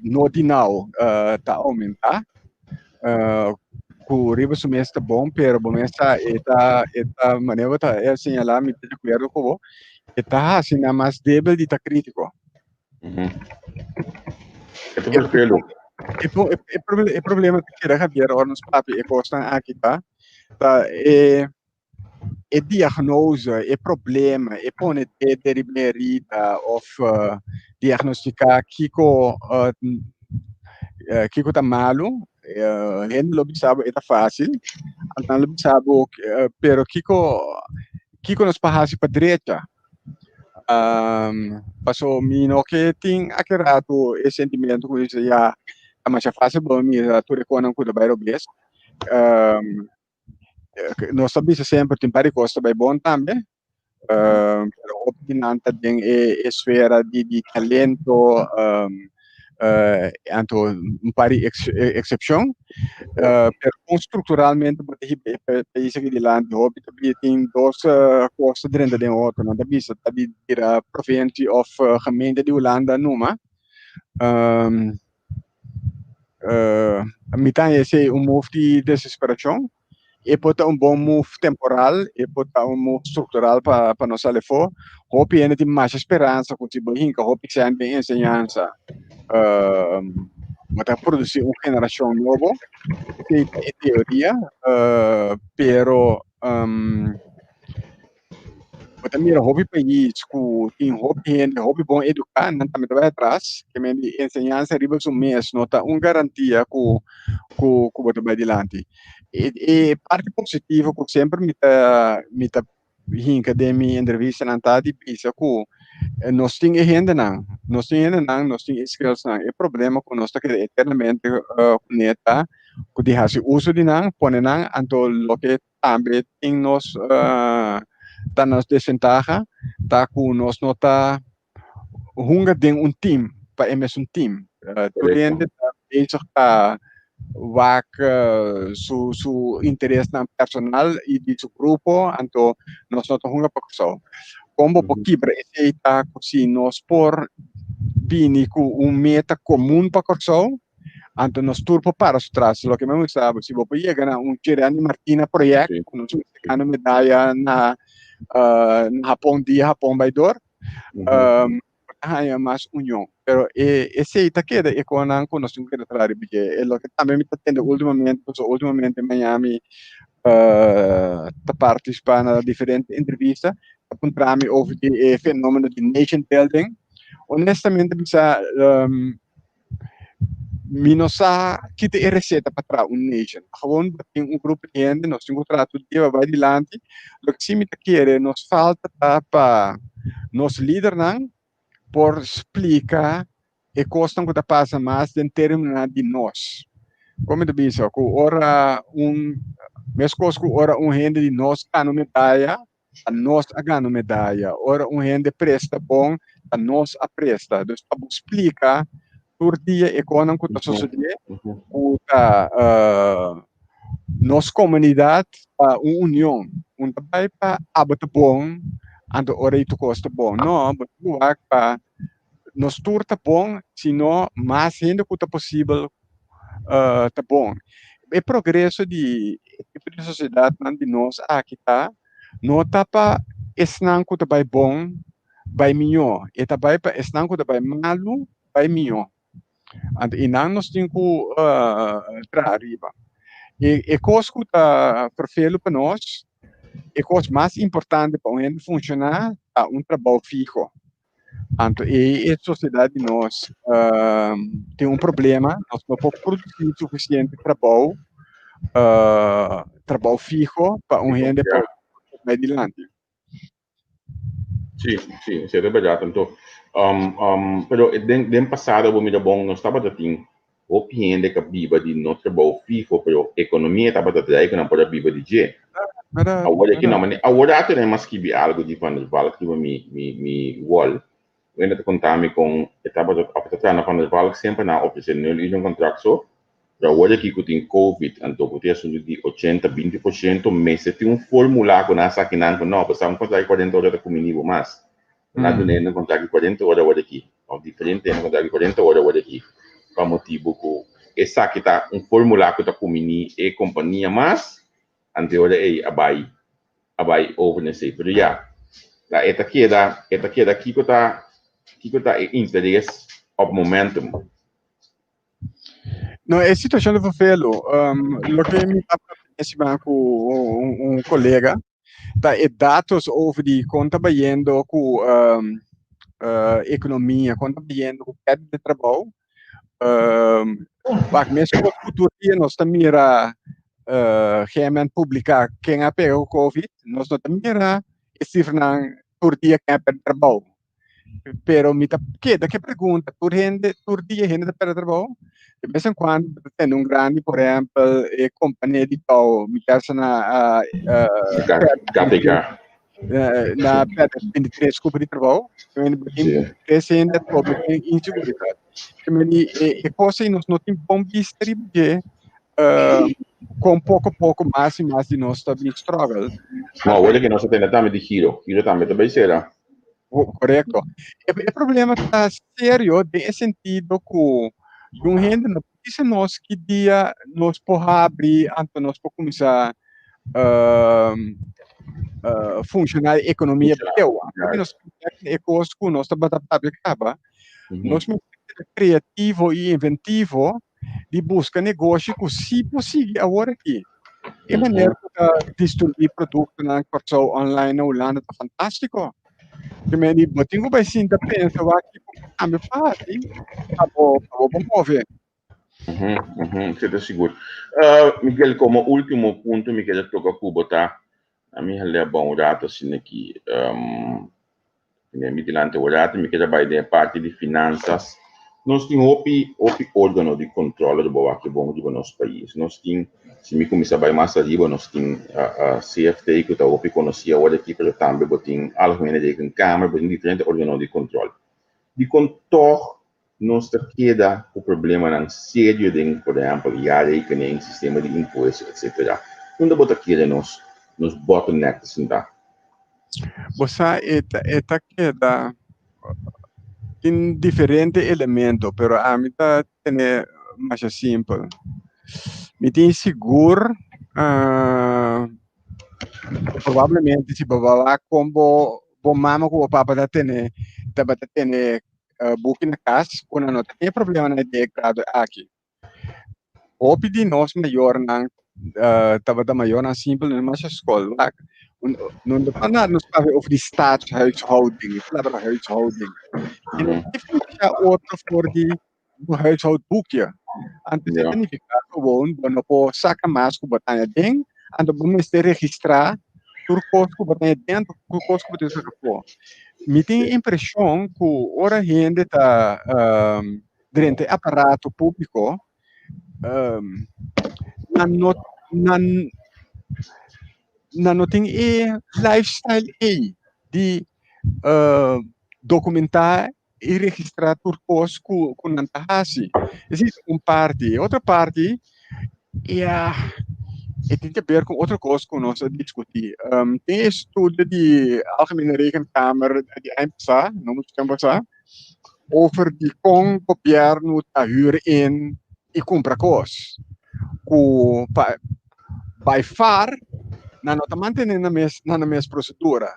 no di nauw ta aumenta, ku riba su mes ta bon, pero bo mes sa e ta e ta manera bo ta e señalá mi ta di akuerdo ku bo, e ta hasi nan mas débil di ta krítiko. E ta vervelu. E e problema ta keda Javier ora nos papia e kosnan aki ta ta e e diagnose, e problema, e pone dede riba e herida of diagnostica kico kico ta malo, hende lo bisa bo e ta facil, nan lo bisa bo pero kico kico nos por haci pa drecha? Paso mi no ke tin aki rato e sentimento cu dice ya ta masha facil bo mira tur e conan cu ta bay robes. Nos ta bisa semper tin par di kos ta bai bon tambe, pero hopi di nan ta den e esfera di talento, anto un par di eksepshon, pero kon strukturalmente bo ta hiba e pais aki dilanti hopi ta bira tin dos kos ta drenta den otro, nan ta bisa ta di bira provincie òf gemeente di Hulanda numa. Mi ta haña esei un move di desesperashon. E por ta un bon move temporal, e por ta un move struktural pa nos sali afó. Hopi hende tin masha speransa ku si bo hinka hopi sèn den enseñansa, bo ta produsí un generashon nobo. Esei ta e teoria, pero Bo ta mira hopi pais ku tin hopi hende hopi bon eduká, nan tambe ta bai atras. Ke men di enseñansa riba su mes no ta un garantia ku ku ku bo ta bai dilanti. E e parti positivo ku semper mi ta mi ta hinka den mi entrevistanan ta di bisa ku nos tin e hendenan, nos tin hendenan, nos tin e skillsnan. E problema ku nos ta keda eternamente kuné ta ku di hasi uso di nan, pone nan, anto loke Tambe tin nos ta nos desventaha ta ku nos no ta hunga den un team pa e mesun team. Tur hende ta bezig pa wak su su interesnan personal i di su grupo, anto nos no ta hunga pa Kòrsou. Kon bo por kibra esei ta ku si nos por bini ku un meta komun pa Kòrsou, Anto nos tur por para su tras. Loke mi gusta, si bo por yega na un Chireni Martina project, ku nos mester gana medaya na na Hapon dia Hapon bai dor, por ta haña mas union. Pero e esei ta keda e konan ku nos tin ku keda traha riba dje. E loke tambe mi ta tende ultimamente, pasobra ultimamente Miami ta partisipá na diferente entrevista, ta puntra mi over di e fenomeno di nation building. Honestamente bisa, Mi no sa ki ta e receta pa traha un nation. Gewoon bo tin un grupo di hende, nos tin cu traha tur dia pa bay dilanti. Loke si mi ta kere nos falta ta pa nos lidernan por splica e cosnan cu ta pasa mas den terminonan di nos. Con mi ta bisa? Cu ora un, mescos cu ora un hende di nos gana un medaya, Ta nos a gana un medaya. Ora un hende presta bon, ta nos a presta. Dus pa bo splika tur dia e konan ku ta sosodé, ku ta nos komunidat ta un union. Un ta bai pa abo ta bon, anto ora ei tur kos ta bon. No, bo tin ku wak pa nos tur ta bon, sino mas hende ku ta posibel ta bon. E progreso di e tipo di sosiedatnan di nos aki ta, no ta pa esnan ku ta bai bon bai mihó, e ta bai pa esnan ku ta bai malu bai mihó. Anto i nan nos tin ku traha riba. E e kos ku ta ferfelu pa nos, e kos mas importante pa un hende funshoná ta un trabou fiho. Anto e e sociedad di nos tin un problema, nos no por produci suficiente trabou, trabou fiho pa un hende por bai dilanti. Sí, sí, esei ta berdad. Anto, pero den den pasado bo mira bon nos tabata tin hopi hende ka biba di no trabou fiho, pero ekonomia tabata trae ku nan por a biba di dje. Awor aki no, mane awor a tene mas skibi algu di Van der Valk riba mi mi mi wall. Wende ta konta mi kon e tabata òf e ta traha na Van der Valk semper nan a ofresé nul uur kontrakt so, pero awor aki ku tin covid anto ku tin asuntu di ochenta 20% mester tin un formula ku nan a saki nan ku no, pasá un kontrakt di 40 ora ta kumini bo mas. Nan a duna hende un kontrakt di 40 ora awor aki, òf diferente hende un kontrakt di 40 ora awor aki, pa motibu ku esaki ta un formula ku ta kumini e kompania mas, anto e ora ei a bai a bai over na esei. Pero ya, ta e ta keda e ta keda kiko ta kiko ta e interes òf momentum. No, e situashon ta vervelu. Loke mi ta papia siman ku un kolega ta e datos over di kon ta bayendo ku ekonomia, kon ta bayendo ku pèrdida di trabou. Wak meskos ku tur dia nos ta mira GMN publiká ken a pega ku covid, nos no ta mira e sifranan tur dia ken a pèrdè trabou. Pero mi ta keda ke pregunta, tur hende, tur dia hende ta perde trabou? De bes en cuando bo ta tende un grandi, por ehempel, e compania di tou, mi kier sa na KPK. Na perde 23 cupo di trabou. Sí. Tres hende atrobe tin inseguridad. E cos ei nos no tin bon bista riba dje, con poco poco mas y mas di nos ta bin struggle. No, awor ke nos ta tende tambe di Giro. Giro tambe ta bay cera. Korekto. E problema ta serio den e sentido ku un hende no por bisa nos ki dia nos por habri anto nos por kuminsá funshoná e ekonomia bieu. Anto nos e kos ku nos tabata papia kaba, nos mester keda kreativo i inventivo di buska negoshi ku si por sigui awor aki. E manera ku ta distribuí produktonan Kòrsou online na Hulanda ta fantástiko. Primer di bo tin ku bai sinta pensa wak kiko bo kambia pa hasi pa bo pa bo por move. Si ta sigur. Miguel, komo último punto mi kere toka ku bo ta, mi hal'é bon un rato asina aki. Tene mi dilanti awor rato mi keda bai den e parti di finansas. Nos tin hopi hopi organo di control riba wak bon riba nos pais. Nos tin, si mi cuminsa bai mas ariba, nos tin CFT cu ta hopi conoci awor aki, pero tambe bo tin Algemene Rekenkamer, bo tin diferente organo di control. Dicon tog nos ta keda cu problemanan serio den, por ehempel, jaarrekening, sistema di impuesto, etcetera? Unda bo ta kere nos nos bottleneck ta sinta? Bo sa e ta e ta keda tin diferente elemento pero ami ta tene masha simpel. Mi tin sigur probablemente si bo wak kon bo bo mama ku bo papa ta tene tabata tene buki na kas ku nan no ta tin e problemanan di e grado aki. Hopi di nos mayornan tabata mayornan simpel no masha skol wak. No ta nada nos papia over di staatshuishouding, e palabra huishouding. E no ta diferencia otro for di un huishoudboekje. Anto esei ta nifica gewoon bo no por saca mas cu bo ta haña den, anto bo mester registra tur cos cu bo ta haña den, tur cos cu bo tin saca afo. Mi tin impresion cu ora hende ta drenta e aparato públiko, nan no nan nan no tin e lifestyle ei di dokumentá i registrá tur kos ku ku nan ta hasi. Esei ta un parti. E otro parti, ya, e tin ke ber ku otro kos ku nos a diskutí. Tin e estudio di Algemene Rekenkamer di aña pasá, no muchu tempu pasá, over di kon gobièrnu ta hür in i kumpra kos ku pa by far nan no ta mantené nan mes nan mes prosedura.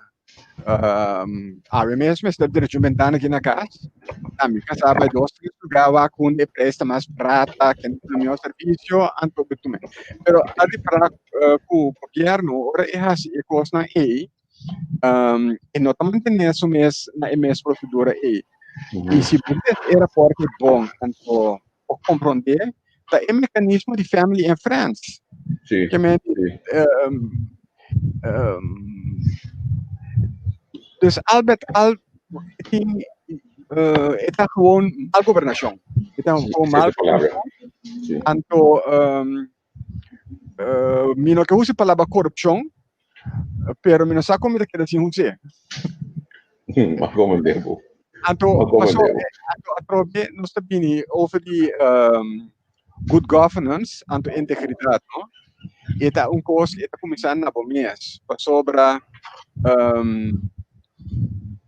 Awe mes mester drecha un bentana aki na kas, na mi kasá bai dos tres lugá wak unda e preis ta mas barata, ken ta duna mihó servisio, anto bo tuma. Pero a ripará ku gobièrnu ora e hasi e kosnan ei e no ta mantené su mes na e mes prosedura ei. I si bo lesa e rapòrt ei bon, anto bo komprondé ta e mekanismo di family and friends. Sí. Ke men, Sí. Dus al met al tin e ta gewoon mal gobernashon. E ta Sí, gewoon esa mal es la palabra. gobernashon. Sí. Anto mi no ke usa e palabra korupshon, pero mi no sa kon mi ta keda sin us'é. Ma como tempo. Anto, Ma como paso, tempo. anto atrobe nos ta bini over di good governance, anto integridad, no? E ta un kos, e ta kuminsá na bo mes, pasobra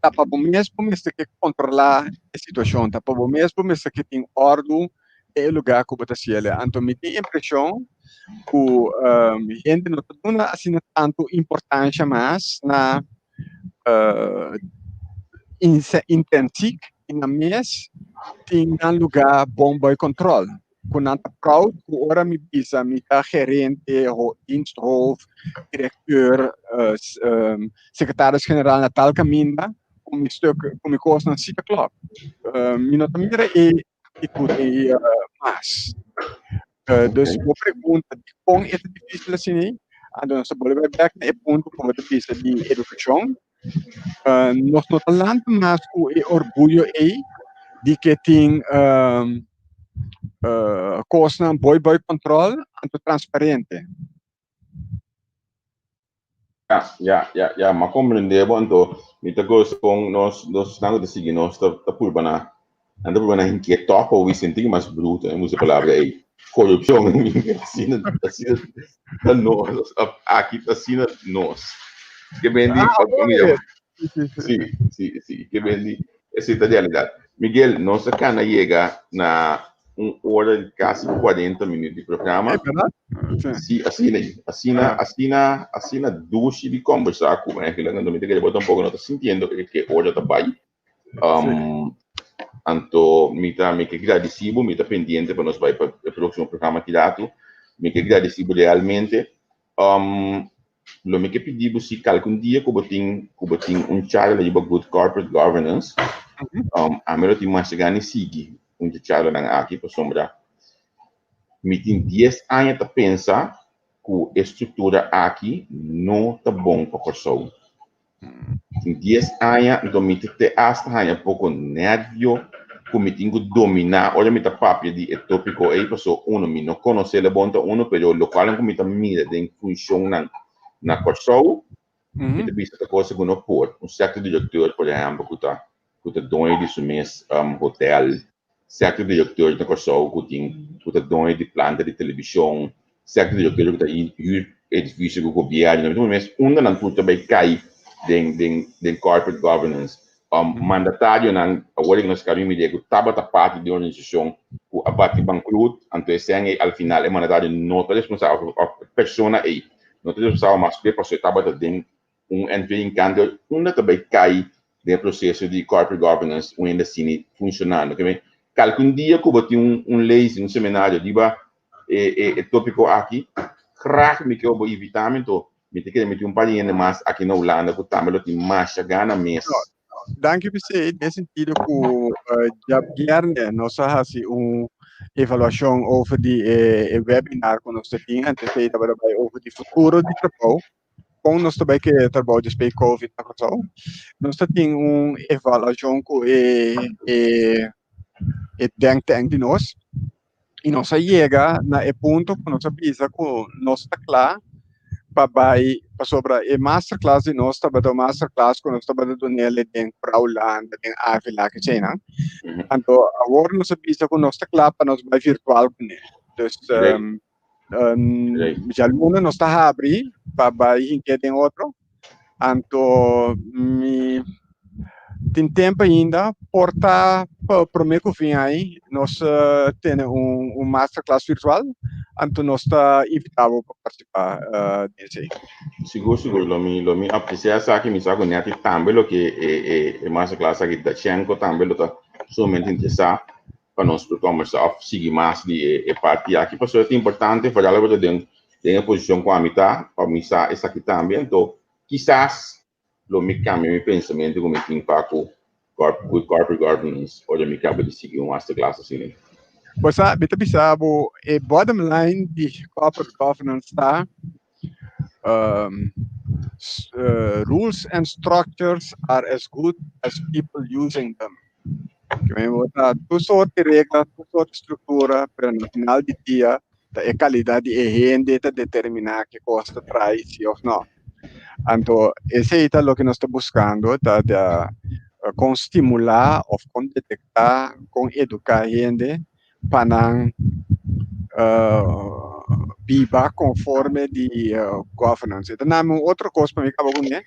ta pa bo mes bo mester ke kontrolá e situashon, ta pa bo mes bo mester ke tin òrdu e lugá ku bo ta siele. Anto mi tin impreshon ku hende no ta duna asina tantu importansha mas na intensik i nan mes tin nan lugá bon bou kòntròl, ku nan ta proud ku ora mi bisa mi ta gerente, diensthoofd, direkteur, sekretaris general na tal kaminda ku mi stuk ku mi kosnan si ta klòp. Mi no ta mira e actitud ei mas. Dus bo pregunta dikon e ta difisil asina ei, anto nos ta bolbe bek na e punto ku bo ta bisa di edukashon. Nos no ta lanta mas ku e orguyo ei di ke tin kosnan boi boi kòntròl anto transparente. Ya, ya, ya, ya, m'a komprendé bo, anto mi ta gosa kon nos, nos esnan ku ta sigui nos ta, ta purba na, nan ta purba na hinkié tòg pa wi sinti mas bruto, mi usa e palabra ei, korupshon, asina, asina ta nos, aki ta asina nos. Ke bendi, Ah, mira, oye. sí, sí, sí, ke bendi, esei ta realidat. Miguel, nos a kana yega na un ora di kasi 40 minuut di programa. Es bèrdat? Sí. Sí, asina, asina, Ah. asina, asina dushi di kombersá ku eigenlijk anto mi ta kere bo tampoko no ta sintiendo ke ke ora ta bai. Sí. Anto mi ta mi ke gradisí bo, mi ta pendiente pa nos bai pa e próksimo programa ki datu. Mi ke gradisí bo realmente. Lo mi ke pidi bo si kalkun dia ku bo tin ku bo tin un charla riba good corporate governance, ami lo tin masha gana di sigui un dje charlanan aki pasobra mi tin dies aña ta pensa ku e struktura aki no ta bon pa Kòrsou. Tin dies aña, anto mi ta te asta haña poko nervio ku mi tin ku dominá ora mi ta papia di e tópiko ei, paso uno, mi no konosé le bon ta uno, pero lokualnan ku mi ta mira den funshonnan na Kòrsou, mi ta bisa ta kosa ku no por. Un sèkto direktor, por ehèmpel, ku ta ku ta doño di su mes hotel, sèkto direktor na Kòrsou ku tin ku ta doño di planta di televishon, sèkto direktor ku ta hür edifisio ku gobièrnu, mi ta pone mes unda nan tur ta bai kai den den den corporate governance. Mandatarionan awor ku nos kaba mira ku tabata parti di organisashon ku a bati bankrut, anto esei ei al final e mandatario no ta responsabel òf e persona ei no ta responsabel mas ku e pasobra e tabata den un NV hinkando unda ta bai kai den e proseso di corporate governance un hende asina funshonando. Ke men kalke un dia ku bo tin un un lezing, un seminario riba e e e topiko aki, graag mi ke bo invita mi, anto mi ta kere mi tin un par di hende mas aki na Hulanda ku tambe lo tin masha gana mes. Danki p'esei, den sentido ku djabièrnè nos a hasi un evaluashon over di e e webinar ku nos ta tin, anto esei tabata bai over di futuro di trabou. Kon nos ta bai kere trabou despues di covid na Kòrsou? Nos ta tin un evaluashon ku e e e denktank di nos i nos a yega na e punto ku nos a bisa ku nos ta kla pa bai pasobra e masterclass di nos tabata un masterclass ku nos tabata dun'el den Vrouwlanda, den Avila, kecheinan. Anto awor nos a bisa ku nos ta kla pa nos bai virtual kuné. Dus Djaluna nos ta habri pa bai hinke den otro. Anto mi tin tempo ainda, por ta prome ku fin ai nos tene un un masterclass virtual, anto nos ta invita bo pa participa den esei. Sigur sigur lo mi lo mi aprecia esaki, mi sa ku Netty tambe lo ke e e masterclass aki Dachenko tambe lo ta sumamente interesa. Pa nos por kombersá òf sigui mas di e parti aki pasobra ta importante foral abo ta den den e posishon ku ami ta pa mi sa esaki tambe anto kisas lo mi kambia mi pensamentu ku mi tin pa ku good corporate governance ora mi kaba di sigui un masterclass asina. Bo sa, mi ta bisa bo e bottom line di corporate governance ta rules and structures are as good as people using them. Ta tur sort di regla, tur sort di struktura, pero na final di dia ta e kalidat di e hende ta determiná ke kos ta trae si òf no. Anto esei ta loke nos ta buskando, ta kon stimulá òf kon detektá, kon eduká hende pa nan biba konforme di governance. E ta nami un otro kos pa mi kaba kuné.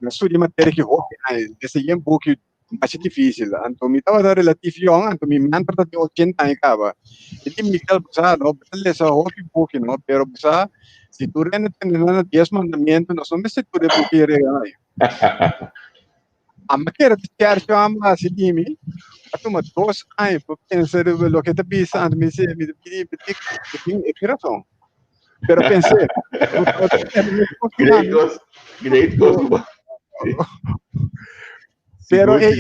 Mi a studia materia ki hopi aña, desde yen buki masha difisil. Anto mi tabata relatif yòn, anto mi mentor ta tin ochenta aña kaba. E di Miguel, bo sa no, bo ta lesa hopi buki no, pero bo sa si tur hende tene nan na dies mandamiento, nos no mester tur e buki e regla nan. Amba kere ta chercho amba hasi di mi, a tuma dos aña pa pensa riba loke ta bisa, anto mi si mi ta pidi mi tin mi tin e tin rason. Pero pensé, Great kos, great kos. Pero eh,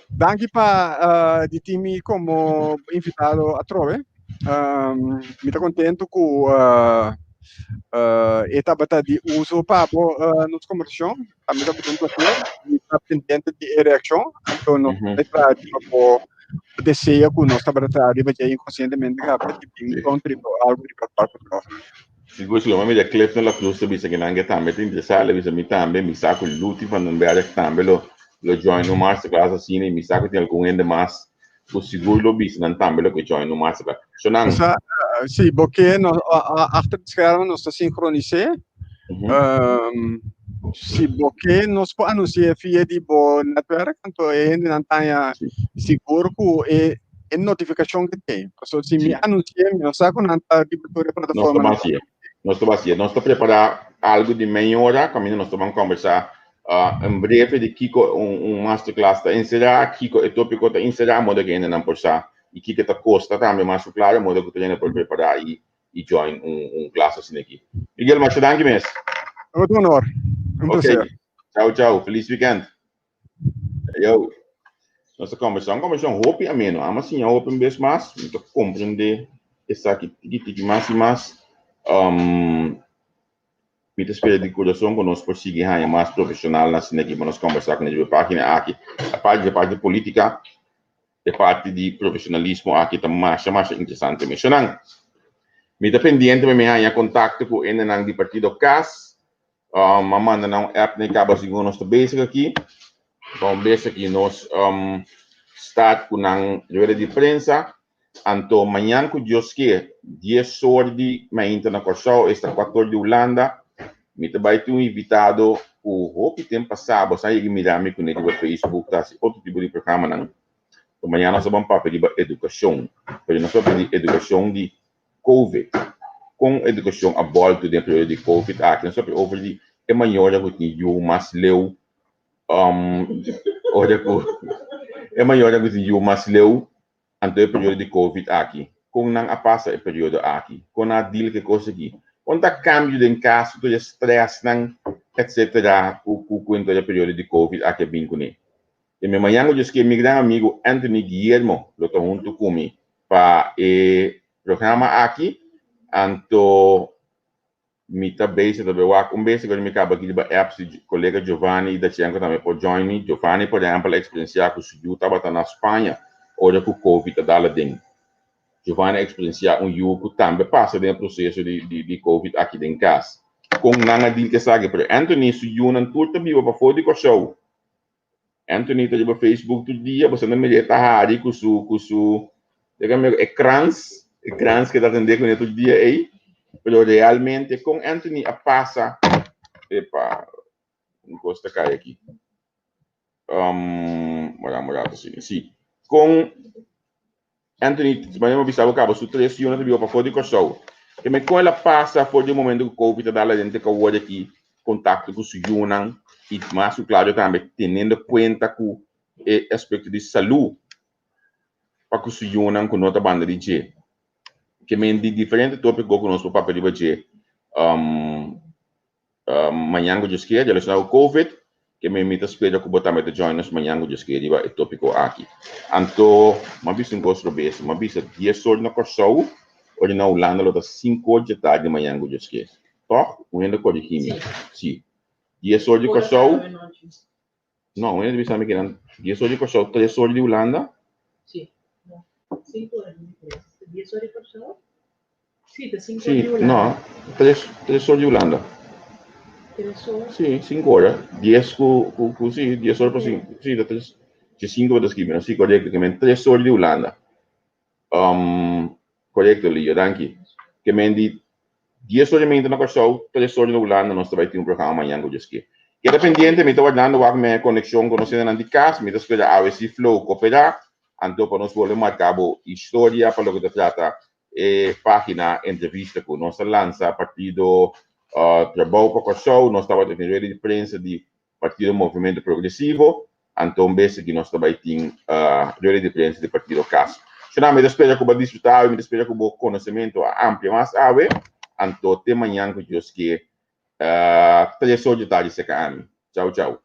danki pa uh, di tin mi como invitado atrobe. Um, mi ta contento cu uh, E tabata di uso pa bo nos kombersashon. Pa mi tabata un plaser. Mi ta pendiente di e reakshon. Anto nos ta traha riba bo deseo ku nos tabata traha riba dje inkonsientemente kaba di bin pronto riba algu riba kual ku traha. Sigur si lo mami de Clifton La Cruz ta bisa kinan ke tambe ta interesá, el a bisa mi tambe, mi sa ku Luti van den Berg tambe lo lo join un masterclass asina i mi sa ku tin algun hende mas ku sigur lo bisa nan tambe lo ke join un masterclass. So nan. Sa, si bo ke nos achter de schermen nos ta sincronis'é. Si bo ke nos por anunsi'é via di bo netwerk, anto e hendenan ta haña sigur ku e e notifikashon ke tin. Pasobra si mi anunsi'é mi no sa ku nan ta riba tur e plataformanan. Nos ta basi'é. Nos ta basi'é. Nos ta prepará algu di mei ora kaminda nos ta ban kombersá en breve di kiko un masterclass ta enserá, kiko e tópiko ta enserá, moda ku hendenan por sa i kiko ta kosta tambe mas ku klaro, moda ku tur hende por prepará i join un klas asina aki. Miguel, masha danki mes. Un honor. Un plaser. Chao, chao. Felis weekend. Yo, nos ta conversa, un conversacion hopi ameno. Ama siña hopi un bes mas, mi ta comprende esaki tiki tiki mas y mas. Um, mi ta spera di corazon cu nos por sigui haña mas profesionalnan asina aki pa nos conversa cu nos riba e pagina aki. Aparte di e parti politica, e parti di profesionalismo aki ta masha masha interesante. Mencionan, mi ta pendiente pa mi haña contacto cu hendenan di partido cas. Um, a manda nan un app na kaba segun nos ta bezig aki. Pa un bes aki nos um, start ku nan rueda di prensa. Anto mañan ku Dios ke, 10 or di mainta na Kòrsou, esta 4 or di Hulanda, mi ta bai tin un invitado ku hopi tempu pasá bo sa yega mira mi kuné riba Facebook ta hasi otro tipo di programanan. Anto mañan nos ta ban papia riba edukashon, pero nos ta papia di edukashon di Covid. Kon edukashon a bòltu den periodo di Covid aki? Nos papia over di e mayornan ku tin yu mas leu, ora ku e mayornan ku tin yu mas leu anto e periodo di Covid aki. Kon nan a pasa e periodo aki? Kon nan a deal ku e kos aki? Kon ta kambio den kas ku tur e strèsnan etsetera ku ku en tur e periodo di Covid aki a bin kuné? E mi mañan ku dje ske mi gran amigu Anthony Guillermo lo ta huntu ku mi pa e programa aki, anto mi ta bezig ta bay wak un bes ora mi kaba aki riba app si kolega Giovanni i Dachenko tambe por join mi. Giovanni por ehempel a eksperensiá ku su yu tabata na Spaña ora ku covid a dal aden. Giovanni a eksperensiá un yu ku tambe pasa den e proseso di di covid aki den kas. Kon nan a dil ku esaki? Pero Anthony su yunan tur ta biba pafó di Kòrsou. Anthony ta riba Facebook tur dia, boso no mira e ta hari ku su ku su e krans, e krans ke ta atendé kuné tur dia ei. Pero realmente kon Anthony a pasa, epa, un kos ta kai aki. Um, wara un rato si. Si, kon Anthony, manera mi a bisa bo kaba, su tres yunan ta biba pafó di Kòrsou. Ke men kon el a pasa for di e momento ku Covid a dal aden te ku awor aki kontakto ku su yunan i mas ku klaro tambe teniendo kuenta ku e aspekto di salú pa ku su yunan ku no ta banda di dje. Ke men di diferente tópiko ku nos por papia riba dje. Mañan ku Dios kier, relaciona ku Covid, ke mi mi ta spera ku bo tambe ta join nos mañan ku Dios kier riba e tópiko aki. Anto, mi a bisa un kos robes, mi a bisa dies or na Kòrsou, ora na Hulanda lo ta sinku or dje tardi mañan ku Dios kier. Tòg? Un hende korigí mi. Sí. Dies or di Kòrsou. No, un hende bisa mi kinan dies or di Kòrsou, tres or di Hulanda. Sí. No. Sinku ora di tres. Dies or di Kòrsou. Sí, ta sinku Sí, or di Hulanda. no, tres, tres or di Hulanda. Tres or. Sí, sinku ora. Dies ku, ku, ku, sí, dies or pa sinku. Sí, ta tres. Si sinku bo ta skibi, no? Sí, korekto. Ke men tres or di Hulanda. Um, korekto, Lio, danki. Ke men di dies or di mainta na Kòrsou, tres or na Hulanda, nos ta bai tin un programa mañan ku Dios ke. Keda pendiente, mi ta wardando wak mi konekshon ku nos hendenan di kas, mi ta spera awe si Flow koperá, anto pa nos bolbe marka bo historia pa loke ta trata e página entrevista ku nos a lansa Partido Trabou pa Kòrsou, nos tabata tin rueda di prensa di Partido Movimento Progresivo, anto un bes aki nos ta bai tin rueda di prensa di Partido Kas. Shona, mi ta spera ku bo a disfruta awe, mi ta spera ku bo konosementu a amplia mas awe, anto te mañan ku Dios ke, tres or di tardi seka ami. Chau chau.